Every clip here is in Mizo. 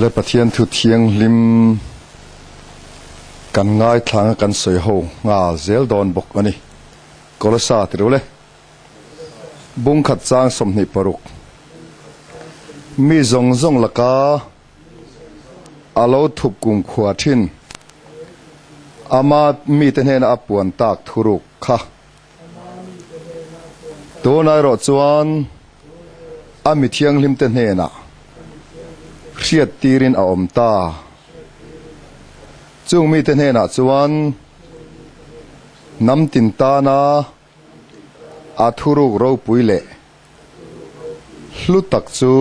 Le Pathian thu thianghlim kan ngaithlang a kan sawi ho nghal zel dawn bawk a ni. Kolosa ti ru le. Bungkhat chang 26 Mi zawng zawng laka a lo thup kumkhua thin ama mite hnena a puan tak thuruk kha. Tunah erawh chuan a mi thianghlimte hnenah hriat tirin a awm ta. Chung mite hnenah chuan hnam tin tana a thuruk ropui leh hlu tak chu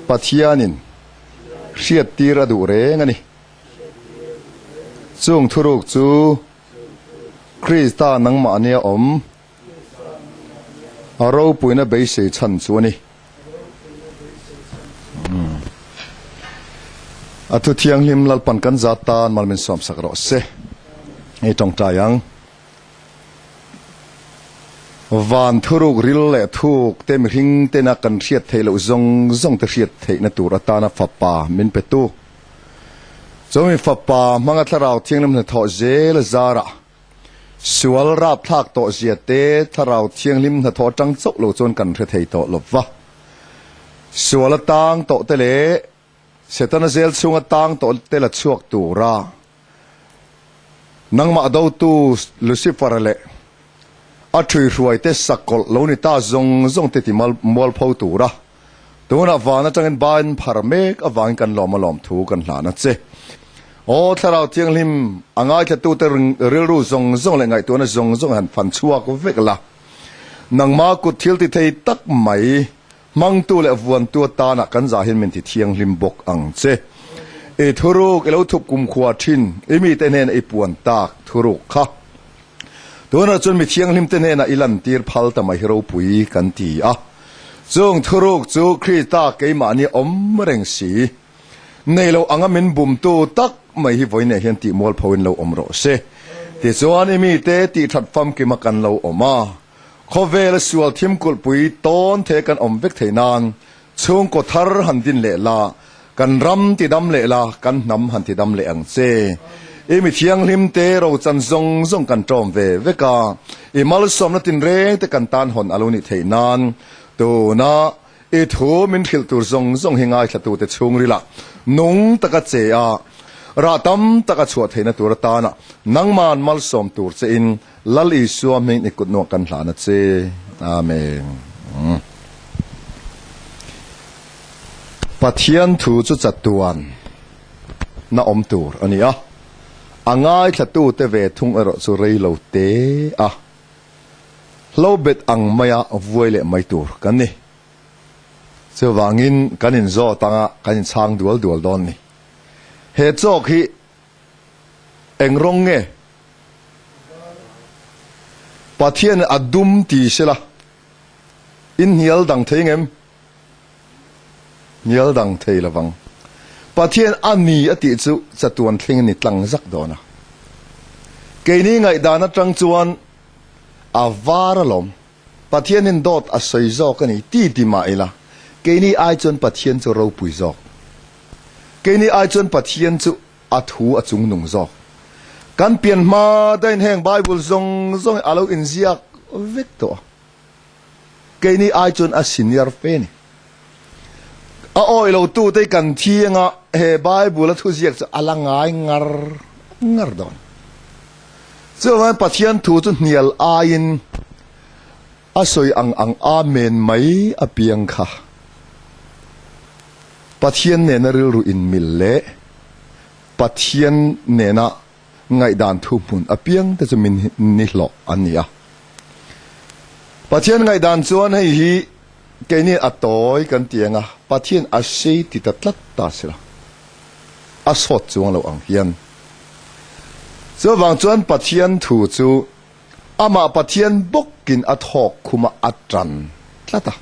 Pathianin hriat tir a duh reng a ni. Chung thuruk chu Krista nangmahnia awm a ropuina beisei chhan chu a ni. A thu thianghlim Lalpan kan zat tan mal min sawmsak rawh se. Hei tawngtai ang. Van thuruk ril leh thuk te mihring tena kan hriat theih loh zawng zawng te hriat theihna tur atana fapa min petu. Chumi fapa hmanga thlarau thianghlim hnathawh zel zarah sual rapthlak tawh zia te thlarau thianghlim hnathawh atang chauh lo chuan kan hre thei tawh lo va. Sual atang tawh te leh Setana zel chhunga tang tawh te la chhuak tura nangmah dotu Lucifer leh a ṭhuihruai te sakawlh lo ni ta zawng zawng te ti mualpho tura Tunah van atangin bain phar mek avangin kan lawm a lawm thu kan hlan a che. Aw Thlarau Thianghlim, a ngaithlatute rilru zawng zawng leh ngaihtuahna zawng zawng han fan chhuak vek la. Nangma kut thil ti thei tak mai, hmangtu leh vuantu atana kan zahin min ti thianghlim bawk ang che. I thuruk i lo thup kumkhua thin, i mite hnena i puan tak thuruk kha. Tunah chuan mi thianghlimte hnenah i lantir phal ta mai hi ropui kan ti a. Chung thuruk chu Krista keimahni awm reng si. Nei lo anga min bumtu tak mai hi vawiinah hian tih mualphoin lo awm rawh se. Tichuan i mite tihthat famkima kan lo awm a, khawvela sual thim kulhpui tawn the kan awm vek thei nan chhungkaw thar han din leh la, kan ram ti dam leh la, kan hnam han ti dam leh ang che. I mi thianghlim te rochan zawng zawng kan ṭawm ve vek a, i malsawmna tinreng te kan tan hawn a lo nih theih nan tuna i thu min hrilh tur zawng zawng hi ngaithlatute chhungrilah nung taka che a, rah tam taka chhuah theihna tur atana nangman malsawm tur chein Lal Isua hming i kut nuah kan hlan a che. Amen. Pathian thu chu chatuan na awm tur a ni a, a ngaithlatute ve thung erawh chu rei lo te a, hlo bet ang maia vuai leh mai tur kan ni. Chuvangin kan inzawt anga kan inchhang dual dual dawn ni. He chawk hi Eng rawng nge? Pathian a dum ti sela in hnial dang thei ngem? Hnial dang thei lovang. Pathian a ni a tih chu chatuan thleng a ni tlang zak dawn a. Keini ngaihdan atang chuan a var alawm. Pathianin dawt a sawi zawk a ni ti ti mah ila, keini ai chuan Pathian chu ropui zawk. Keini ai chuan Pathian chu a thu a chungnung zawk. Kan pian hma dain heng Bible zawng zawng hi a lo inziak vek tawh a. Keini ai chuan a senior fe ni. A awih lo tute hi kan thi anga he Bible a thuziak chu a la ngai ngar ngar dawn. Chuvangin Pathian thu chu hnial aiin a sawi ang ang Amen mai a piang kha. Pathian nena rilru inmil leh Pathian nena ngaihdan thu hmun apiang te chu min ni hlawh an ni a. Pathian ngaihdan chuan hei hi keini a tawi kan ti ang a, Pathian a sei ti ta tlat ta si la, a sawt chuang lo ang hian. Chuvang chuan Pathian thu chu amah Pathian bawkin a thawk khuma a tan tlat a.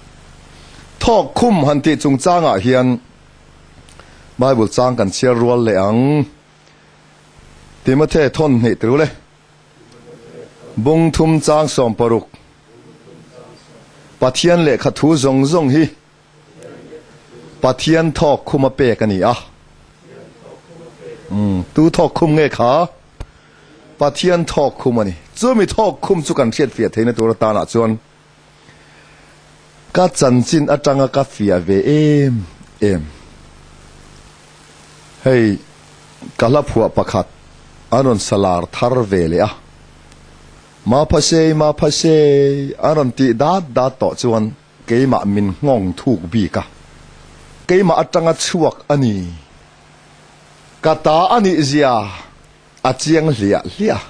Thawk khum han tih chungchangah hian Bible chang kan chhiar rual leh ang. Timothy thawn hnih tirul e. Bung thum chang Pathian thawk khum a pek a ni a. Umm, tu thawk khum nge kha? Pathian thawk khum a ni. Chumi thawk khum chu kan hriatfiah theihna tur atanah chuan ka chanchin atanga ka fiah ve em em. Hei ka hla phuah pakhat an rawn salar thar ve leh a. Maphasei, Maphasei an rawn tih dat dat tawh chuan keimah min nghawng thuk bik a. Keimah atanga chhuak a ni. Ka ta a nih zia a chiang hliah hliah.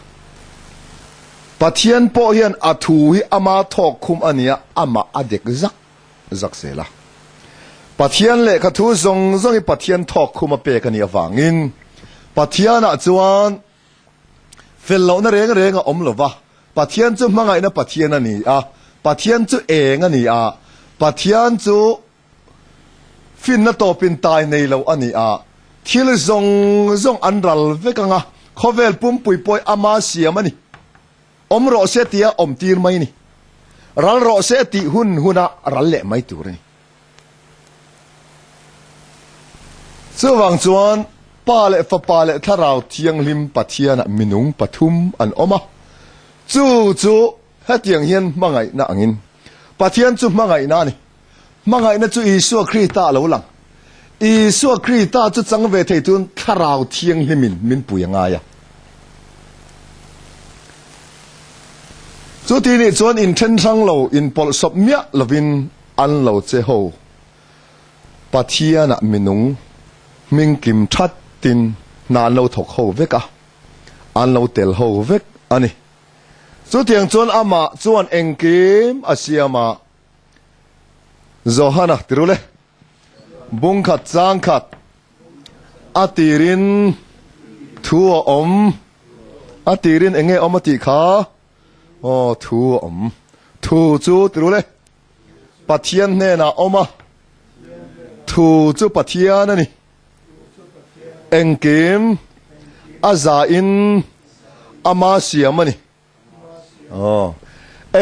Pathian pawh hian a thu hi ama thawk khum a nia amah a dek zak zak zel a. Pathian lehkha thu zawng zawng hi Pathian thawk khum a pek a nih avangin Pathianah chuan Fel lohna reng reng a awm lo va, Pathian chu hmangaihna Pathian a ni a, Pathian chu eng a ni a, Pathian chu finna tawpin tai nei lo a ni a, thil zawng zawng an ral vek ang a, khawvel pumpui pawh hi ama siam a ni. Awm rawh se tia awm tir mai a ni. Ral rawh se tih hun huna ral leh mai tur a ni. Chuvang chuan Pa leh Fapa leh Thlarau Thianghlim Pathianah minung pathum an awm a, chu chu hetiang hian hmangaihna angin Pathian chu hmangaihna a ni. Hmangaihna chu Isua Krista a lo lang. Isua Krista chu chang ve thei chuan Thlarau Thianghlimin min pui a ngai a. Chuti nih chuan inthen hrang lo, inpawlhsawp miah lovin An lo che ho. Pathianah minung hming kim thatin hna an lo thawk ho vek a, an lo tel ho vek a ni. Chutiang chuan amah chuan engkim a siam a, Johana tirule bungkhat changkhat a tirin thu a awm, a tirin enge awm a tih kha? Aw thu a awm. Thu chu tirule. Pathian hnenah awm a, thu chu Pathian a ni. Engkim a zain ama siam a ni. Aw,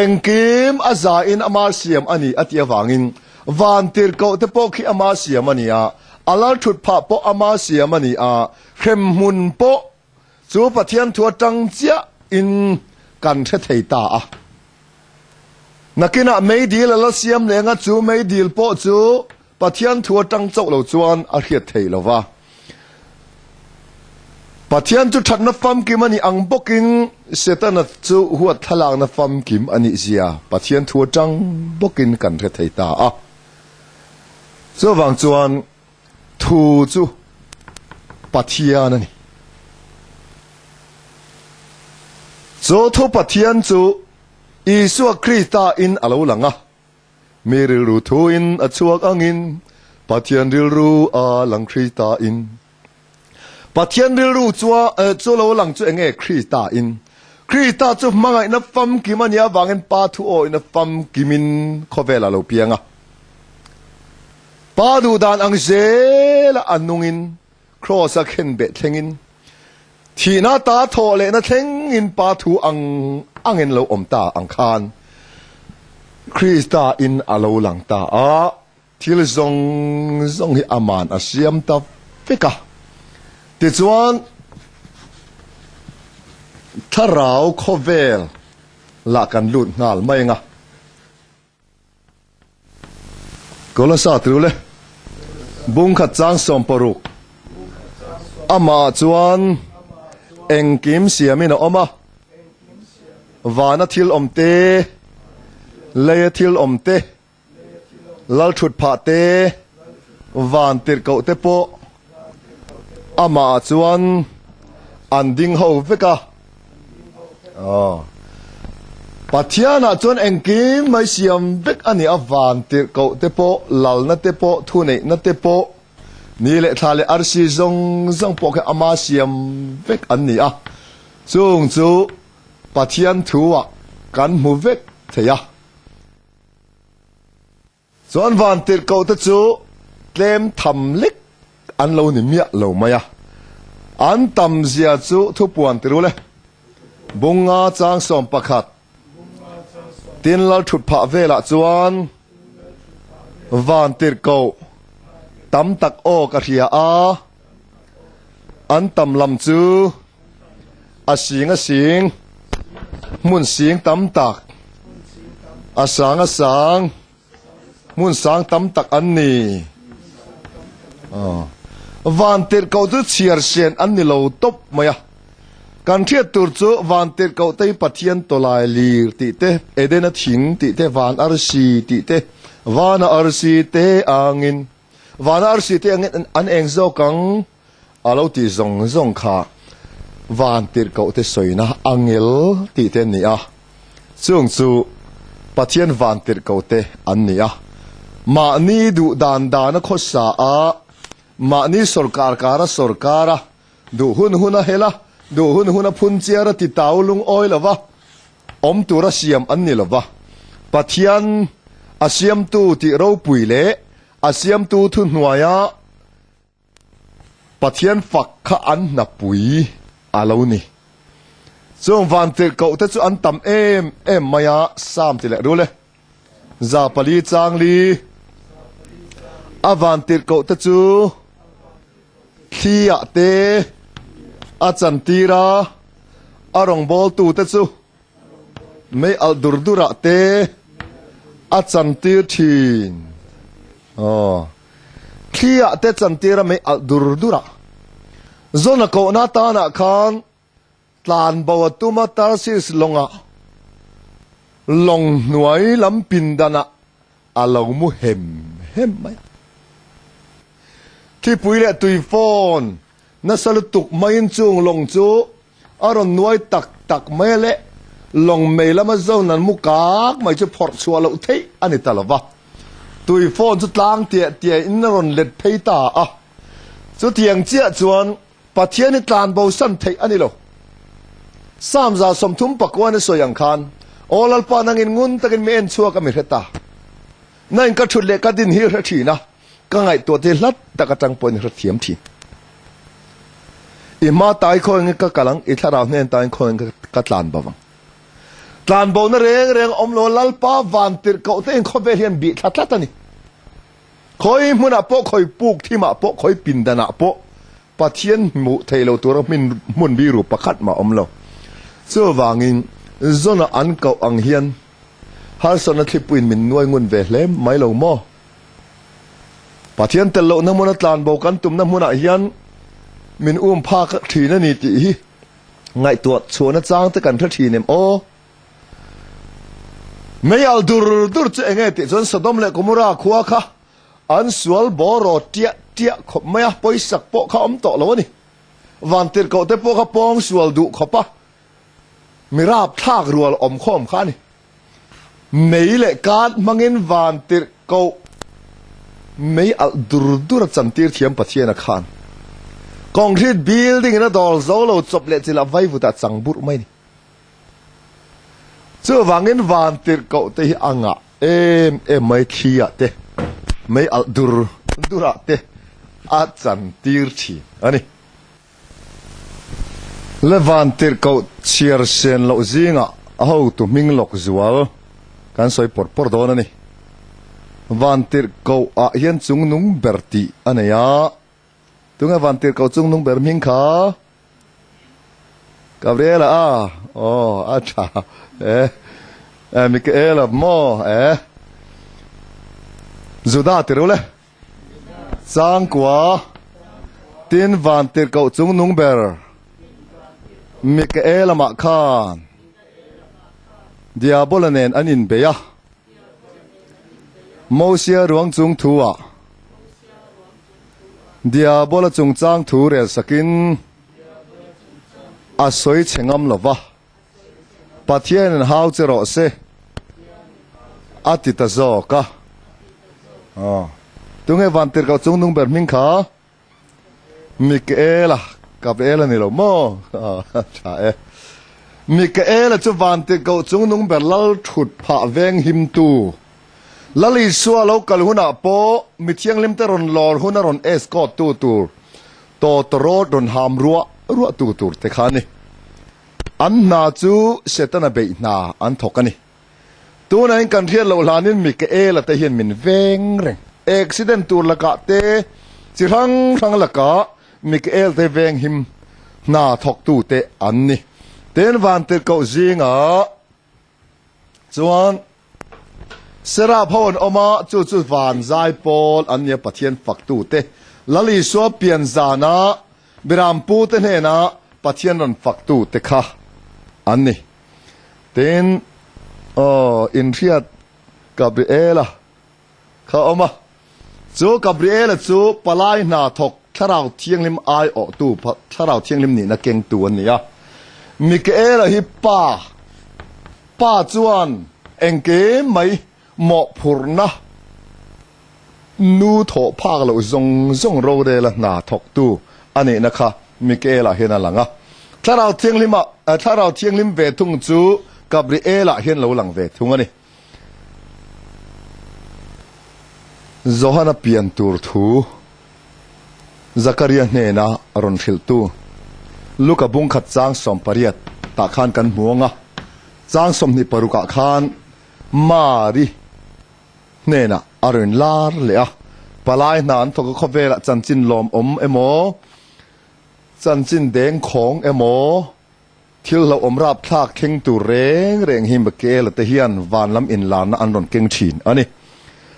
engkim a zain ama siam a ni a tih avangin vantirhkoh te pawh khi ama siam a ni a, a lalthut phah pawh ama siam a ni a, hremhmun pawh Chu Pathian thu atang chiah in kan hre thei ta a. Nakinah meidil a la siam leng a, chu meidil pawh chu Pathian thu atang chauh lo chuan a hriat theih lo va. Pathian chu thatna famkim a nih ang bawkin Setana chu huat thlalakna famkim a nih zia Pathian thu atang bawkin kan hre thei ta a. Chuvang chuan Thu chu Pathian a ni. Chu thu Pathian chu Isua Krista in a lo lang a, mi rilru thu in a chhuak angin Pathian rilru a lang Krista in. Pathian rilru chua chu lo lang chu enge Krista in. Krista chu hmangaihna famkim a nih avangin Pa thu awihna famkimin khawvelah a lo piang a. Pa duh dan ang zela a nungin Kraws a khen beh thlengin, thihna ta thawh lehna thlengin Pa thu ang angin lo awm ta ang khan Krista in a lo lang ta a, thil zawng zawng hi aman a siam ta vek a. Tichuan, Thlarau khawvel lah kan lut nghal mai ang a. Kolasa tirule bungkhat chang 60 amah chuan engkim siamin a awm a, vana thil awm te, leia thil awm te, lalthut phah te, van tirhkoh te pawh amah chuan an ding ho vek a. Aw. Pathianah chuan engkim mai siam vek a ni a, van tirhkoh te pawh, lalna te pawh, thuneihna te pawh, ni leh thla leh arsi zawng zawng pawh khi ama siam vek an ni a. Chung chu Pathian thu-ah kan hmu vek thei a. Chuan van tirhkoh te chu tlem tham lek an lo ni miah lo mai a, an tam zia chu thupuan ti rul e. Bunga chang 11 tin lal thut phah velah chuan van tirhkoh. Tam tak aw ka hria a, an tam lam chu a sing a sing, hmun sing tam tak, a sang a sang, hmun sang tam tak an ni. Vantirhkoh chu chhiar sen an ni lo tawp mai a. Kan hriat tur chu Vantirhkoh te hi Pathian tawlai lir tih te, Edena thing tih te, van arsi tih te, vana arsi te angin, vana arsi te angin an eng zawk ang a lo tih zawng zawng kha Vantirhkoh te sawina angel tih te an ni a. Chung chu Pathian Vantirhkoh te an ni a. Mahni duh dan dana khawsa a, mahni sawrkar kara sawrkar a, Duh hun hun a hel a, duh hun hun a phun chiar a ti tau lungawi lo va, awm tura siam an ni lo va. Pathian a siamtu tih ropui leh a siamtu thuhnuaia Pathian fak kha an hnapui a lo ni. Chung vantirhkoh te chu an tam em em mai a, Sam ti leh rul e. 4 chang li a vantirhkoh te chu Thli ah te a chantir a, a rawngbawltu te chu mei alh dur dur ah te a chantir thin. Aw, thli ah te chantir a mei alh dur dur ah. Zona kohna tanah khan tlan bo a tum a Tarsis lawngah lawng hnuai lam pindanah a lo mu hem hem mai a. Thipui leh tui fawn nasa lutuk maiin chung lawng chu a rawn nuai tak tak mai a leh lawng mei lama zone an mu kak mai chu phawrh chhuah loh theih a ni ta lo va. Tui fawn chu tlang tiah tiahin a rawn let phei ta a. Chutiang chiah chuan Pathian hi tlan bosan theih a ni lo. Psalm 35 a sawi ang khan, Aw Lalpa nangin ngun takin mi en chhuak a mi hre ta. Nangin ka thut leh ka din hi hre thin a, ka ngaihtuah te hlat tak atang pawhin hre thiam thin. I hma tai khawingin ka kal ang, i thlarau hnen tain khawingin ka tlan bo ang. Tlan bona reng reng awm lo Lalpa van tirhkoh te in khawvel hian bih thla tlat a ni. Khawi hmunah pawh, khawi puk thimah pawh, khawi pindanah pawh Pathian hmuh theih loh tura hmun biru pakhat mah awm lo. Chuvangin, Zona an koh ang hian harsatna thlipuiin min nuai ngun ve hle mai lo maw? Pathian tel lohna hmuna tlanbo kan tumna hmunah hian min um phak thin a ni tih hi ngaihtuah chhuahna chang te kan hre thin em aw? Mei al dur dur chu enge tih chuan Sodom leh Gomorrah khua kha an sual bawraw tiah tiah khawp mai a, pawisak pawh kha awm tawh lo a ni. Vantirhkoh te pawh kha pawng sual duh khawp a, mi rapthlak rual awm khawm kha a ni. Mei leh kat hmangin vantirhkoh mei alh dur dur a chantir thiam Pathian a khan. Concrete building in a dawl zo lo chawp leh chilh a vaivutah chang burh mai a ni. Chuvangin vantirhkoh te hi a ngah em em mai thli ah te, mei alh dur dur ah te a chantir thin a ni. Le vantirhkoh chhiar sen loh zingah a hotu hming lawk zual kan sawi pawr pawr dawn a ni. Vantirhkoh ah hian chungnung ber tih a nei a, tunge vantirhkoh chungnung ber hming kha? Gabriela a aw a tha e e Michaela maw e Juda ti ru le Changkua tin van tirhkoh chung nung ber Michaela mah khan Diabola nen an inbei a Mosia ruang chung thu ah Diabola chungchang thu rel sakin a sawi chhe ngam lo va, Pathianin hau che rawh se a ti ta zawk a. Aw, tunge vantirhkoh chungnung ber hming kha? Mikaela, Gabriela ni lo maw? Tha e. Mikaela chu vantirhkoh chungnung ber lal thut phah veng himtu. Lal Isua lo kal hunah pawh mi thianghlimte rawn lawr huna rawn escort tu tur, tawtawrawt rawn ham ruah ruah tu tur te kha a ni. An hna chu Setana beih hna an thawk a ni. Tunahin kan hriat loh hlanin Mikaela te hian min veng reng. Accident tur lakah te. Chi hrang hrang lakah Mikael te venghim hna thawktute an ni. Tin, vantirhkoh zingah chuan Seraph ho an awm a, chu chu van zai pawl an nia Pathian faktute. Lal Isua pian zana Birampute hnena Pathian rawn faktute kha an ni. Tin, aw, inhriat Gabriela kha a awm a. Chu Gabriela chu palai hna thawk Thlarau Thianghlim aiawhtu, Thlarau Thianghlim nihna kengtu a ni a. Mikaela hi pa, pa chuan engkim mai mawhphurhna nu thawh phak loh zawng zawng rorela hna thawktu a nihna kha Mikaela hian a lang a. Thlarau Thianghlima, Thlarau Thianghlim ve thung chu Gabriela hian lo lang ve thung a ni. Johana pian tur thu Zakaria hnena rawn hrilhtu Luka bungkhat chang 18 tah khan kan hmu ang a, chang 26 ah khan Mari hnenah a rawn lar leh a, palai hna an thawk a khawvelah chanchin lawmawm emaw chanchin dengkhawng emaw Thil hlauhawm rapthlak thleng tur reng reng hi Michaela te hian van lam inlarna an rawn keng thin a ni.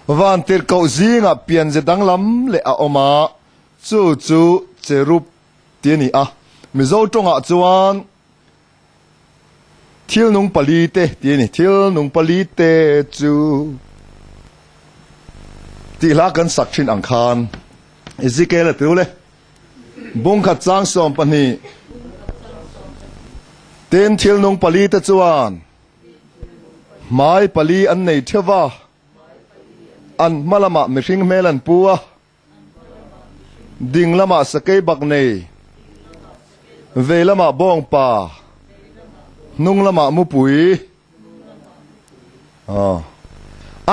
Van tirhkoh zingah pianze danglam leh a awm a, chu chu cherub ti a ni a. Mizo tawngah chuan thil nung pali te ti a ni. Thil nung pali te chu tih hla kan sak thin ang khan Ezekiel-a tiu le. Bungkhat chang 12 Tin, thil nung pali te chuan hmai pali an nei theuh va, an hma lamah mihring hmel an pu a, ding lamah sakei bak nei, vei lamah bawngpa, hnung lamah mupui.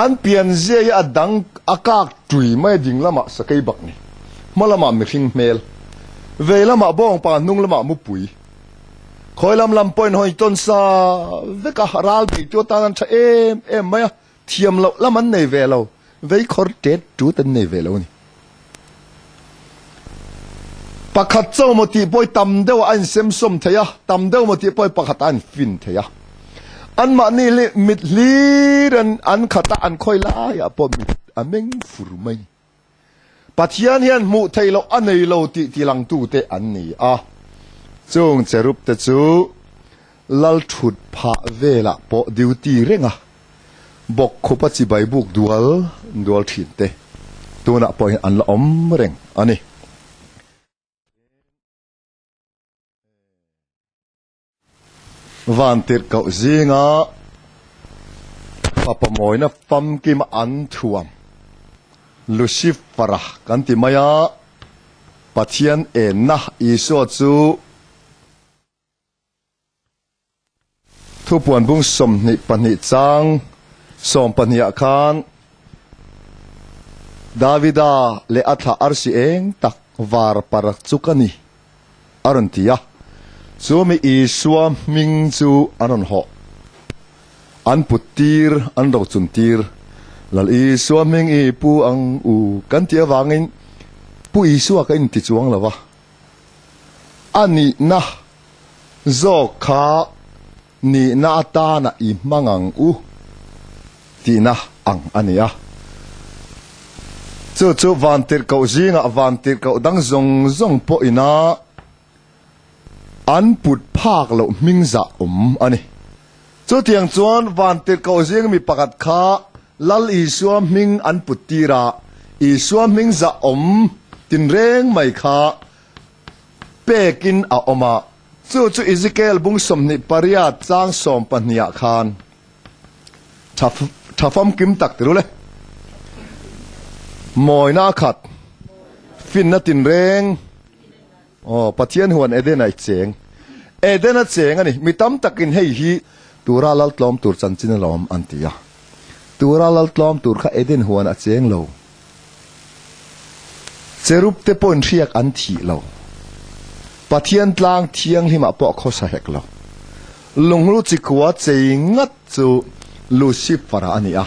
An pianzia hi a dang a kak tui mai a ding lamah sakei bak ni. Hma lamah mihring hmel. Vei lamah bawngpa hnung lamah mupui. Khawi lam lam pawhin hawi tawn sa vek a ral beitu atan an tha em em mai a, thiam loh lam an nei ve lo, vei khawr tet tut an nei ve lo a ni. Pakhat chaw maw tih pawh hi tam deuhah a insemsawm thei a, tam deuh maw tih pawh hi pakhatah a infin thei a. Anmahni hi mit hlir an an khat a, an khawi laiah pawh mit a meng fur mai. Pathian hian hmuh theih loh a nei lo tih tilangtute an ni a. Chung cherub te chu lal thut phah velah pawh duty reng a. Bawkkhupa chibai buk dual dual thin te tunah pawh hian an la awm reng a ni. Van tirhkoh zinga fapa mawina famkima an thuam Lucifer-a kan ti mai a, Pathian enna Isua chu Thupuan bung 22 chang 12 ah khan Davida leh a thlah arsi eng tak var par chu ka ni a rawn ti a, chu mi Isua hming chu an rawn hawh, an put tir, an rochun tir. Lal Isua hming i pu ang u kan tih avangin Pu Isua ka inti chuang lo va, a nihna Zawk kha nihna atana i hmang ang u tihna ang a ni a. Chu chu vantirhkoh zingah vantirhkoh dang zawng zawng pawhina an put phak loh hming zah awm a ni. Chutiang chuan vantirhkoh zing mi pakhat kha Lal Isua hming an put tir a, Isua hming zah awm tinreng mai kha Pekin a awm a, chu chu Ezekiel bung 28 chang 12 ah khan tha tha famkim tak ti ru le. Mawina a khat, finna tinreng, aw Pathian huan Eden-a i cheng, Eden-a cheng a ni, mi tam takin hei hi tura lal tlawm tur chanchin alawm an ti a, tura lal tlawm tur kha Eden huan a cheng lo. Cherub te pawhin hriak an thih lo. Pathian tlang thianghlimah pawh khawsa hek lo. Lunghlu chikua chei ngat chu Lucifer-a a ni a.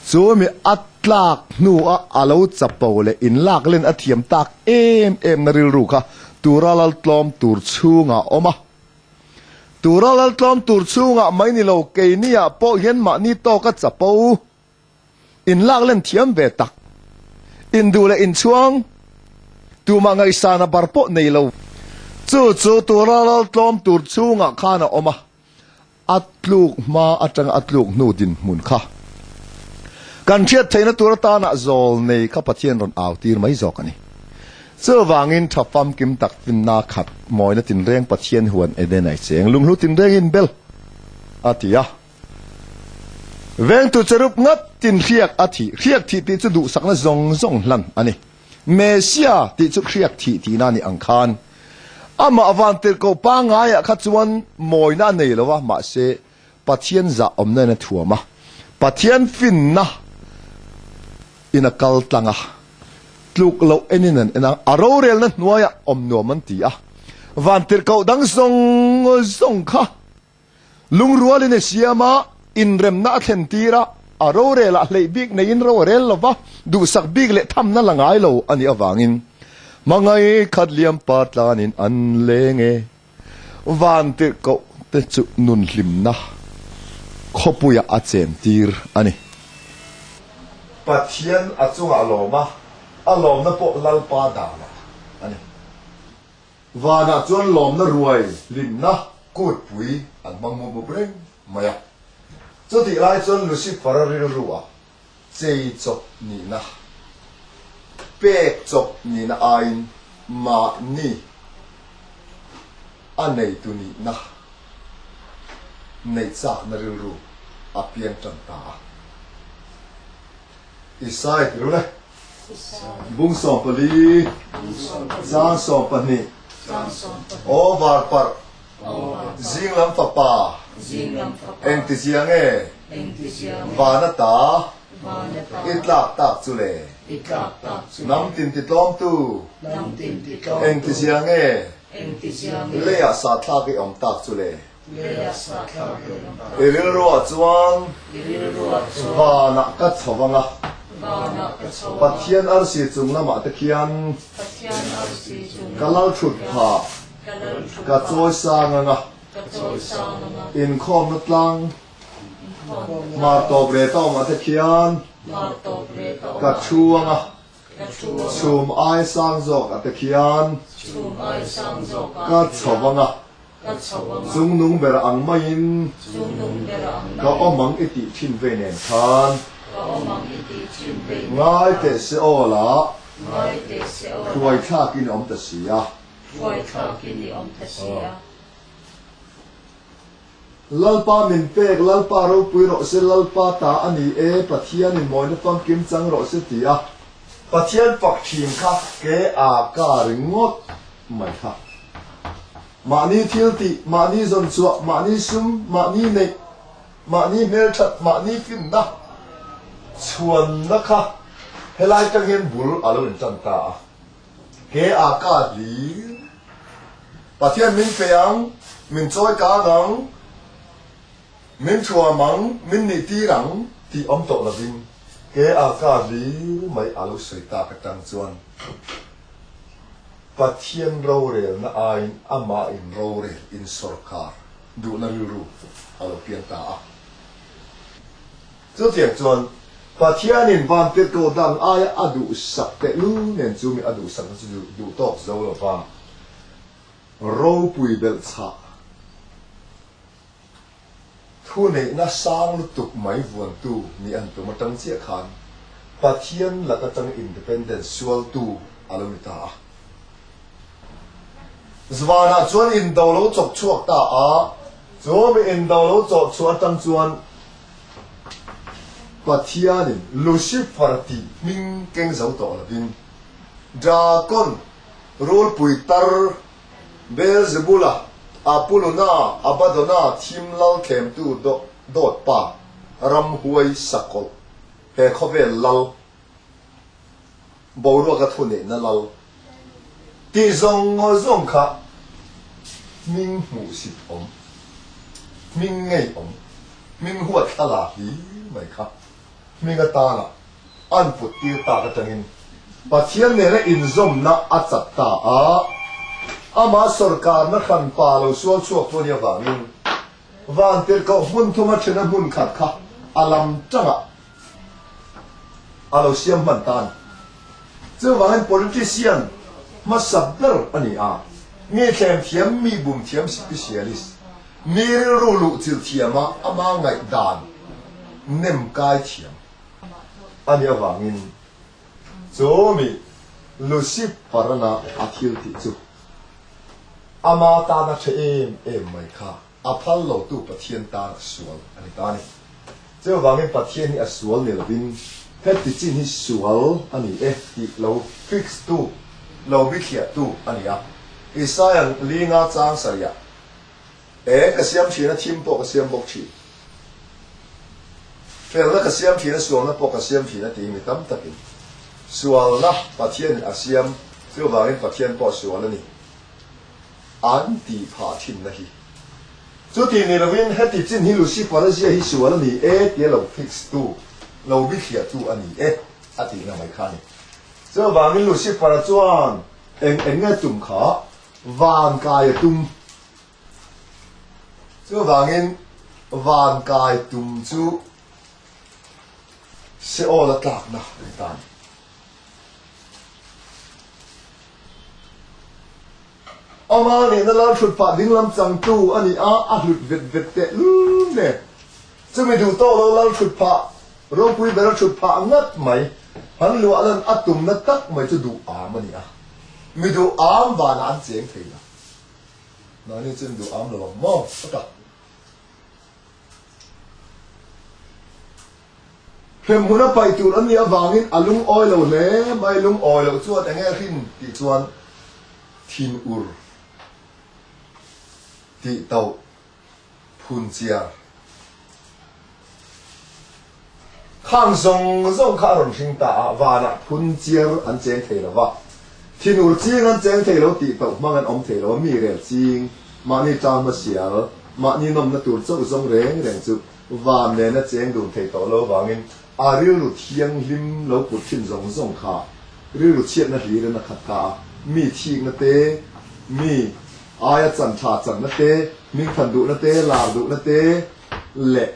Chu mi a tlak hnua a lo chapo leh inlak len a thiam tak em em na rilru kha tura lal tlawm tur chhungah a awm a. Tura lal tlawm tur chhungah mai ni lo keiniah pawh hian mahni tawka chapo inlak len thiam ve tak, induh leh inchhuang, tumah ngaihsana bar pawh nei lo. Chu chu tura lal tlawm tur chhungah khan a awm a. A tluk hma atanga a tluk hnu dinhmun kha kan hriat theihna tur atana zawl nei kha Pathian rawn au tir mai zawk a ni. Chuvangin tha famkim tak finna khat mawina tinreng Pathian huan Eden ai cheng lunghlu tinreng in bel a ti a. Vengtu cherub ngat tin hriak a thih, hriak thih tih chu duhsakna zawng zawng hlan a ni. Messia tih chu hriak thih tihna a nih ang khan Amah vantirhkoh pangaiah kha chuan mawina a nei lo a, mahse Pathian zah awmna in a thuam a, Pathian finna in a kal tlang a, tluk loh enin an en a, a rorelna hnuaiah awm nuam an ti a, vantirhkoh dang zawng zawng kha Lungrualin a siam a, inremna a thlen tir a, a rorelah hleih bik neiin ro a rel lo va, duhsak bik leh thamna la ngai lo a nih avangin hmangaih khat liam pa tlanin an leng e. Vantirhkoh te chu nun hlimna khawpuiah a chen tir a ni. Pathian a chungah a lawm a, a lawmna pawh Lalpa danah a ni. Vanah chuan lawmna ruai hlimna kutpui an hmang mup mup reng mai a. Chutih lai chuan Lucifer-a rilru-ah chei chawp nihna, pek chawp nihna aiin mahni a neitu nihna neih chakna rilru a piang tan ta a. Isai ti reuh le. Bung 14, Chang 12, Aw varparh, Zinglam fapa, Engtizia nge van ata i tlak tak chu le? Hnam tin titlawmtu, Engtizia nge leiah sahthlak i awm tak chu le? I rilruah chuan vanah ka chho vang a, Pathian arsi chung lamah te khian ka lal thut phah, ka chawi sang ang a, inkhawmna tlang hmar tawp reh ta awmah te khian ka thu ang a. Chhum ai sang zawk a te khian ka chho vang a, chungnung ber ang maiin ka awm ang i tih thin vei nen khan ngai teh se aw la hruai thlakin i awm ta si a. Lalpa min pek, Lalpa ropui rawh se, Lalpa ta a ni e, Pathianin mawina famkim chang rawh se ti a. Pathian fak thin kha ke a ka ringawt mai kha. Mahni thil tih, mahni zawn chhuah, mahni sum, mahni neih, mahni hmelthat, mahni finna chhuanna kha helai tang hian bul a lo intan ta a. Ke a ka hlir. Pathian min pe ang, min chawi kang ang, min thuam ang, min nih tir ang tih awm tawh lovin ke a ka hlir mai a lo sawi tak atang chuan Pathian rorelna aiin amah in rorel in sawrkar duhna rilru a lo piang ta a. Chutiang chuan, Pathianin vantirhkoh dang aia a duhsak tehlul nen chu mi a duhsakna chu duh tawk zo lo va, ropui belhchhah thuneihna sang lutuk mai vuantu nih an tum atang chiah khan Pathian lak atang independence sualtu a lo ni ta a. Zvanah chuan indo lo chawk chhuak ta a, chu mi indo lo chawh chhuah atang chuan Pathianin Lucifer tih hming keng zo tawh lovin Drakon, rulpui tar, Beelzebula, Apuluna, Abadona thim lal thlemtu dawt pa, ramhuai sakawlh, he khawvel lal, boruaka thuneihna lal tih zawng zawng kha hming hmuhsit awm, hming ngei awm, hming huat thla la hlir mai kha hming atana. An put tir tak atangin Pathian nena inzawmna a chat ta a, amah sawrkarna hranpa lo sual chhuak tu anih avangin Vantirhkoh hmun thuma thena hmun khat kha a lam tangah a lo siam hman ta a ni. Chuvangin politician hmasa ber a ni a, mi thlem thiam, mi bum thiam specialist, mi rilru luhchilh thiama ama ngaihdan nem kai thiam a nih avangin chu mi Lucifer-ana a thil tih chu ama tana tha em em mai kha a phal lotu Pathian tan a sual a ni ta a ni. Chuvangin Pathian hi a sual ni lovin heti chin hi sual a ni e tih lo fix tu, lo bithliah tu a ni a. Isaiah linga chang sarihah, Eng ka siam thin a, thim pawh ka siam bawk thin. Felna ka siam thin a, sualna pawh ka siam thin a ti mi tam takin sualna Pathianin a siam, chuvangin Pathian pawh sual a ni an tih phah thinna hi. Chuti ni lovin heti chin hi Lucifer a zia hi sual a ni e tia lo fix tu, lo bithliah tu a ni e a tihna mai kha a ni. Chuvangin Lucifer-a chuan eng eng nge tum kha van kai a tum. Chuvangin van kai tum chu Seol a tlakna a ni ta a ni. Ama nihna lal thut phah dinglam changtu a ni a, a hlut vet vet tehlul nen. Chumi duh tawk lo lal thut phah, ropui bera thut phah ngat mai, han luah lan a tumna tak mai chu duh am a ni a. Mi duh am vanah an cheng thei lo. Mahni chu in duh am lo ang maw? Ka ta. Hremhmun a paih tur an nih avangin a lungawi lo hle mai, lungawi loh chuan enge hrin tih chuan thinur tih tauh phun chiar khang zawng zawng kha a rawn hring ta a, vanah phun chiar an cheng thei lo va, thinur ching an cheng thei lo tih tauh hmang an awm thei lo a, mi rel ching, mahni tang hmasial, mahni nawmna tur chauh zawng reng reng chu Van nena cheng dun thei tawh lo vangin a rilru thianghlim lo put thin zawng zawng kha rilru chhiatna hlirin a khat ta a, mi thikna te, mi aia chan tha channa te, hmingthan duhna te, lar duhna te leh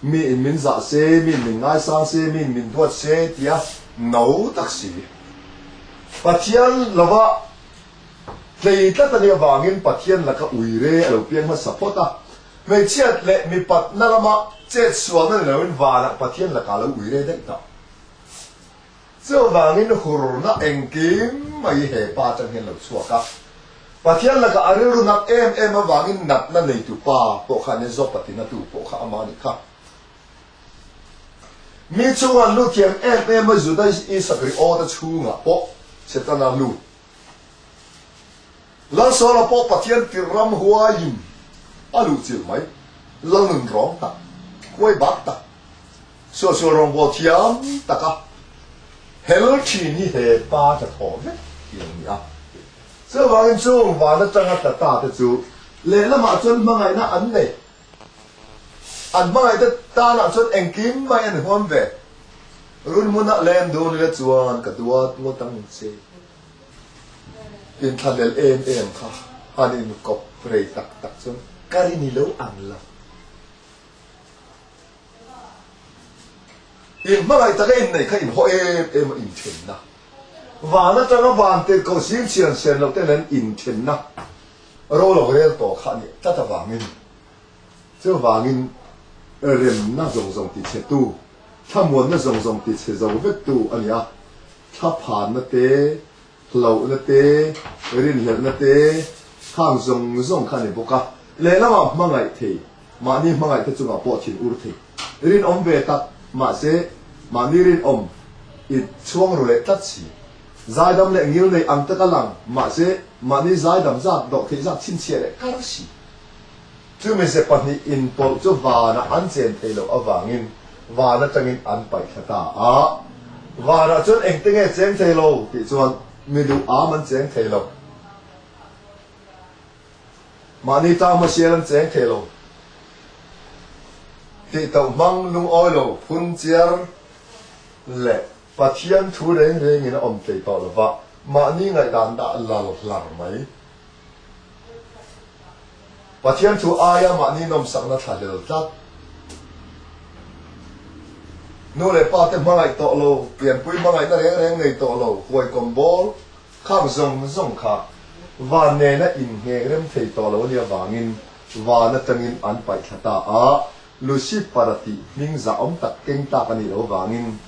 mi in min zah se, mi in min ngaisang se, mi in min duat se tia no tak si Pathian lova tlei tlat a nih avangin Pathian laka uire a lo piang hmasa phawt a. Hmeichhiat leh mipatna lama chet sualna ni loin vanah Pathian lakah lo ui re daih ta. Chuvangin hurna engkim mai he pa atang hian lo chhuak a. Pathian lakah a rilru nat em em avangin natna neitu pa pawh kha nia Job-a tinatu pawh kha ama nih kha. Mi chungah an lut thiam em em a Juda Isakriawta chhungah pawh Setana lut. Lalsawla pawh Pathian tirh ram huaiin a luhchilh mai. Lalnun rawng tak, huai bak tak, suahsual rawngbâwl thiam taka hel thin hi he pa hnathawh vek hi a ni a. Chuvangin chung van atanga tla ta te chu lehlamah chuan hmangaihna an nei. An hmangaihte tanah chuan engkim mai an huam ve. Run hmunah lem dun ila chuan ka duat ngawt ang che. Inthlahlel em em kha han inkawp rei tak tak chuan ka ri ni lo ang lo. Inhmangaih taka inneih kha inhaw em em a inthenna. Van atanga van tirhkoh sir chhian sen loh ten an inthenna ro lo rel tawh kha a nih tlat avangin chuvangin remna zawng zawng tichhetu, thlamuanna zawng zawng tichhe zo vektu a ni a. Thlaphanna te, hlauhna te, rinhlelhna te, khang zawng zawng kha a ni bawk a. Lehlamah hmangaih thei, mahni hmangaih te chungah pawh thin ur thei. Rinawm ve tak, mahse mahni rinawm i chhuang ru leh tlat si. Zaidam leh ngil nei ang taka lang, mahse mahni zaidam zat dawh theih zat chhinchhiah leh kar si. Chumi ze 2 inpawlh chu vanah an chen theih loh avangin van atangin an paih thla ta a. Vanah chuan engte nge cheng thei lo tih chuan mi duh am an cheng thei lo. Mahni tang hmasial an cheng thei lo. Tih toh hmang lungawi lo phun chiar. leh Pathian thu reng rengin a awm tlei tawh lova, mahni ngaihdan dah lal hlar mai. Pathian thu aia mahni nawmsakna thlahlel tlat. Nu leh pa te hmangaih tawh lo, pianpui hmangaihna reng reng nei tawh lo, huaikawm bawl khang zawng zawng kha van nena inngek rem thei tawh lo a nih avangin van atangin an paih thla ta a, Lucifer-a tih hming zahawm tak keng tlak a nih loh avangin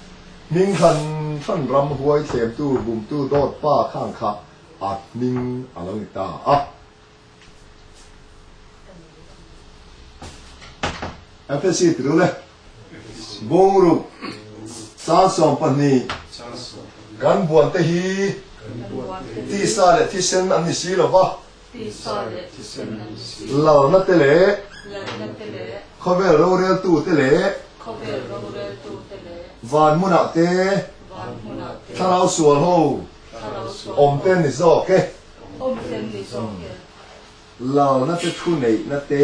hming hran hran ram huai thlemtu bumtu dawt pa khang kha a hming a lo ni ta a. FSC ti ru le. Bungruk 12 kan buan te hi tisa leh thisen an ni si lo va. Lalna te leh khawvel roreltu te leh van hmunah te thlarau sual ho awm te ni zawk e. Lalna te thu neihna te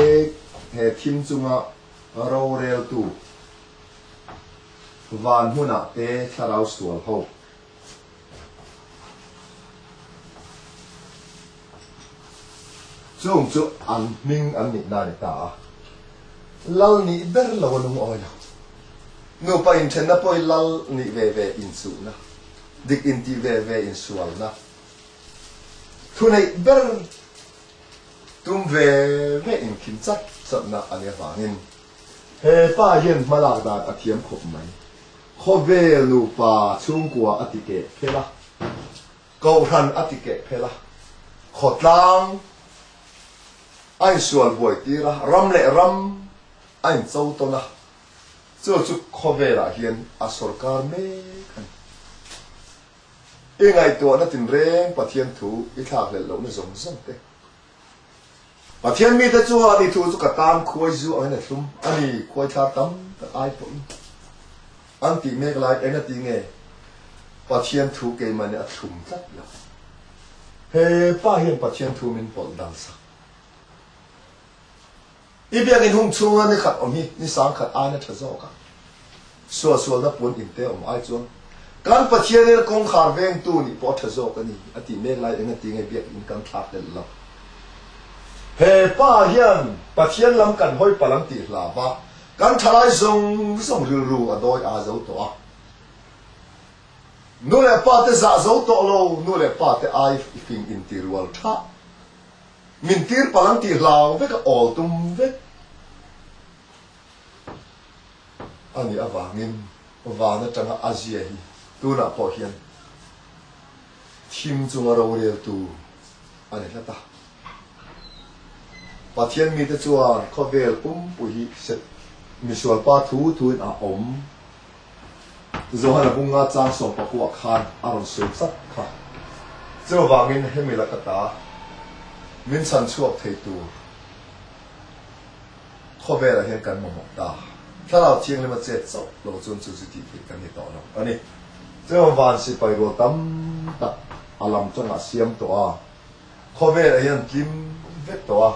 he thim chunga roreltu van hmunah te thlarau sual ho. Chung chu an hming an nihna a ni ta a, lal nih ber lo a lungawi lo. Nupa inthenna pawh hi lal nih ve ve inchuhna, dik intih ve ve insualna, thuneih ber tum ve ve inkhim chat chatna a nih avangin he pa hian hmalak dan a thiam khawp mai. Khawvel nupa chhungkua a ti keh phel a, Kohhran a ti keh phel a, khawtlang a insual buai tir a, ram leh ram a incho tawn a, chu chu khawvelah hian a sawrkar mek a ni. I ngaihtuahna tinreng Pathian thu i thlakhlelh lohna zawng zawng te. Pathian mite chuan i thu chu ka tan khuai zu angin a thlum a ni, khuai thlar tam tak ai pawhin an tih mek lai eng a ti nge Pathian thu keimahni a thlum tlat lo. He pa hian Pathian thu min pawlh dal sak. I biakinn hung chhunga ni khat awm hi ni sangkhat aina tha zawk a, sualsualna puan inte awm ai chuan kan Pathianin kawngkhar vengtu nih pawh a tha zawk a ni a tih mek lai eng a ti nge biakinn kan thlak hlelh lo. He pa hian Pathian lam kan hawi palh ang tih hlau va, kan thalai zawng zawng rilru a dawi aa zo tawh a. Nu leh pa te zah zo tawh lo, nu leh pa te ai fing inti rual thah. Min tir palh ang tih hlau vek a awl tum vek a nih avangin van atanga a zia hi tunah pawh hian thim chunga roreltu a ni hlat a. Pathian mite chuan khawvel pumpui hi set misualpa thu thuin a awm. Johana bunga chang sawmpakua khan a rawn sawi chat kha. Chuvangin hemi laka ta min chhan chhuak thei tur khawvelah hian kan mamawh ta. Thlarau Thianghlima chet chauh lo chuan chu chu tih theih kan ni tawh lo a ni. Chuan van sipai rual tam tak a lam tangah siam tawh a. Khawvelah hian tlim vek tawh a,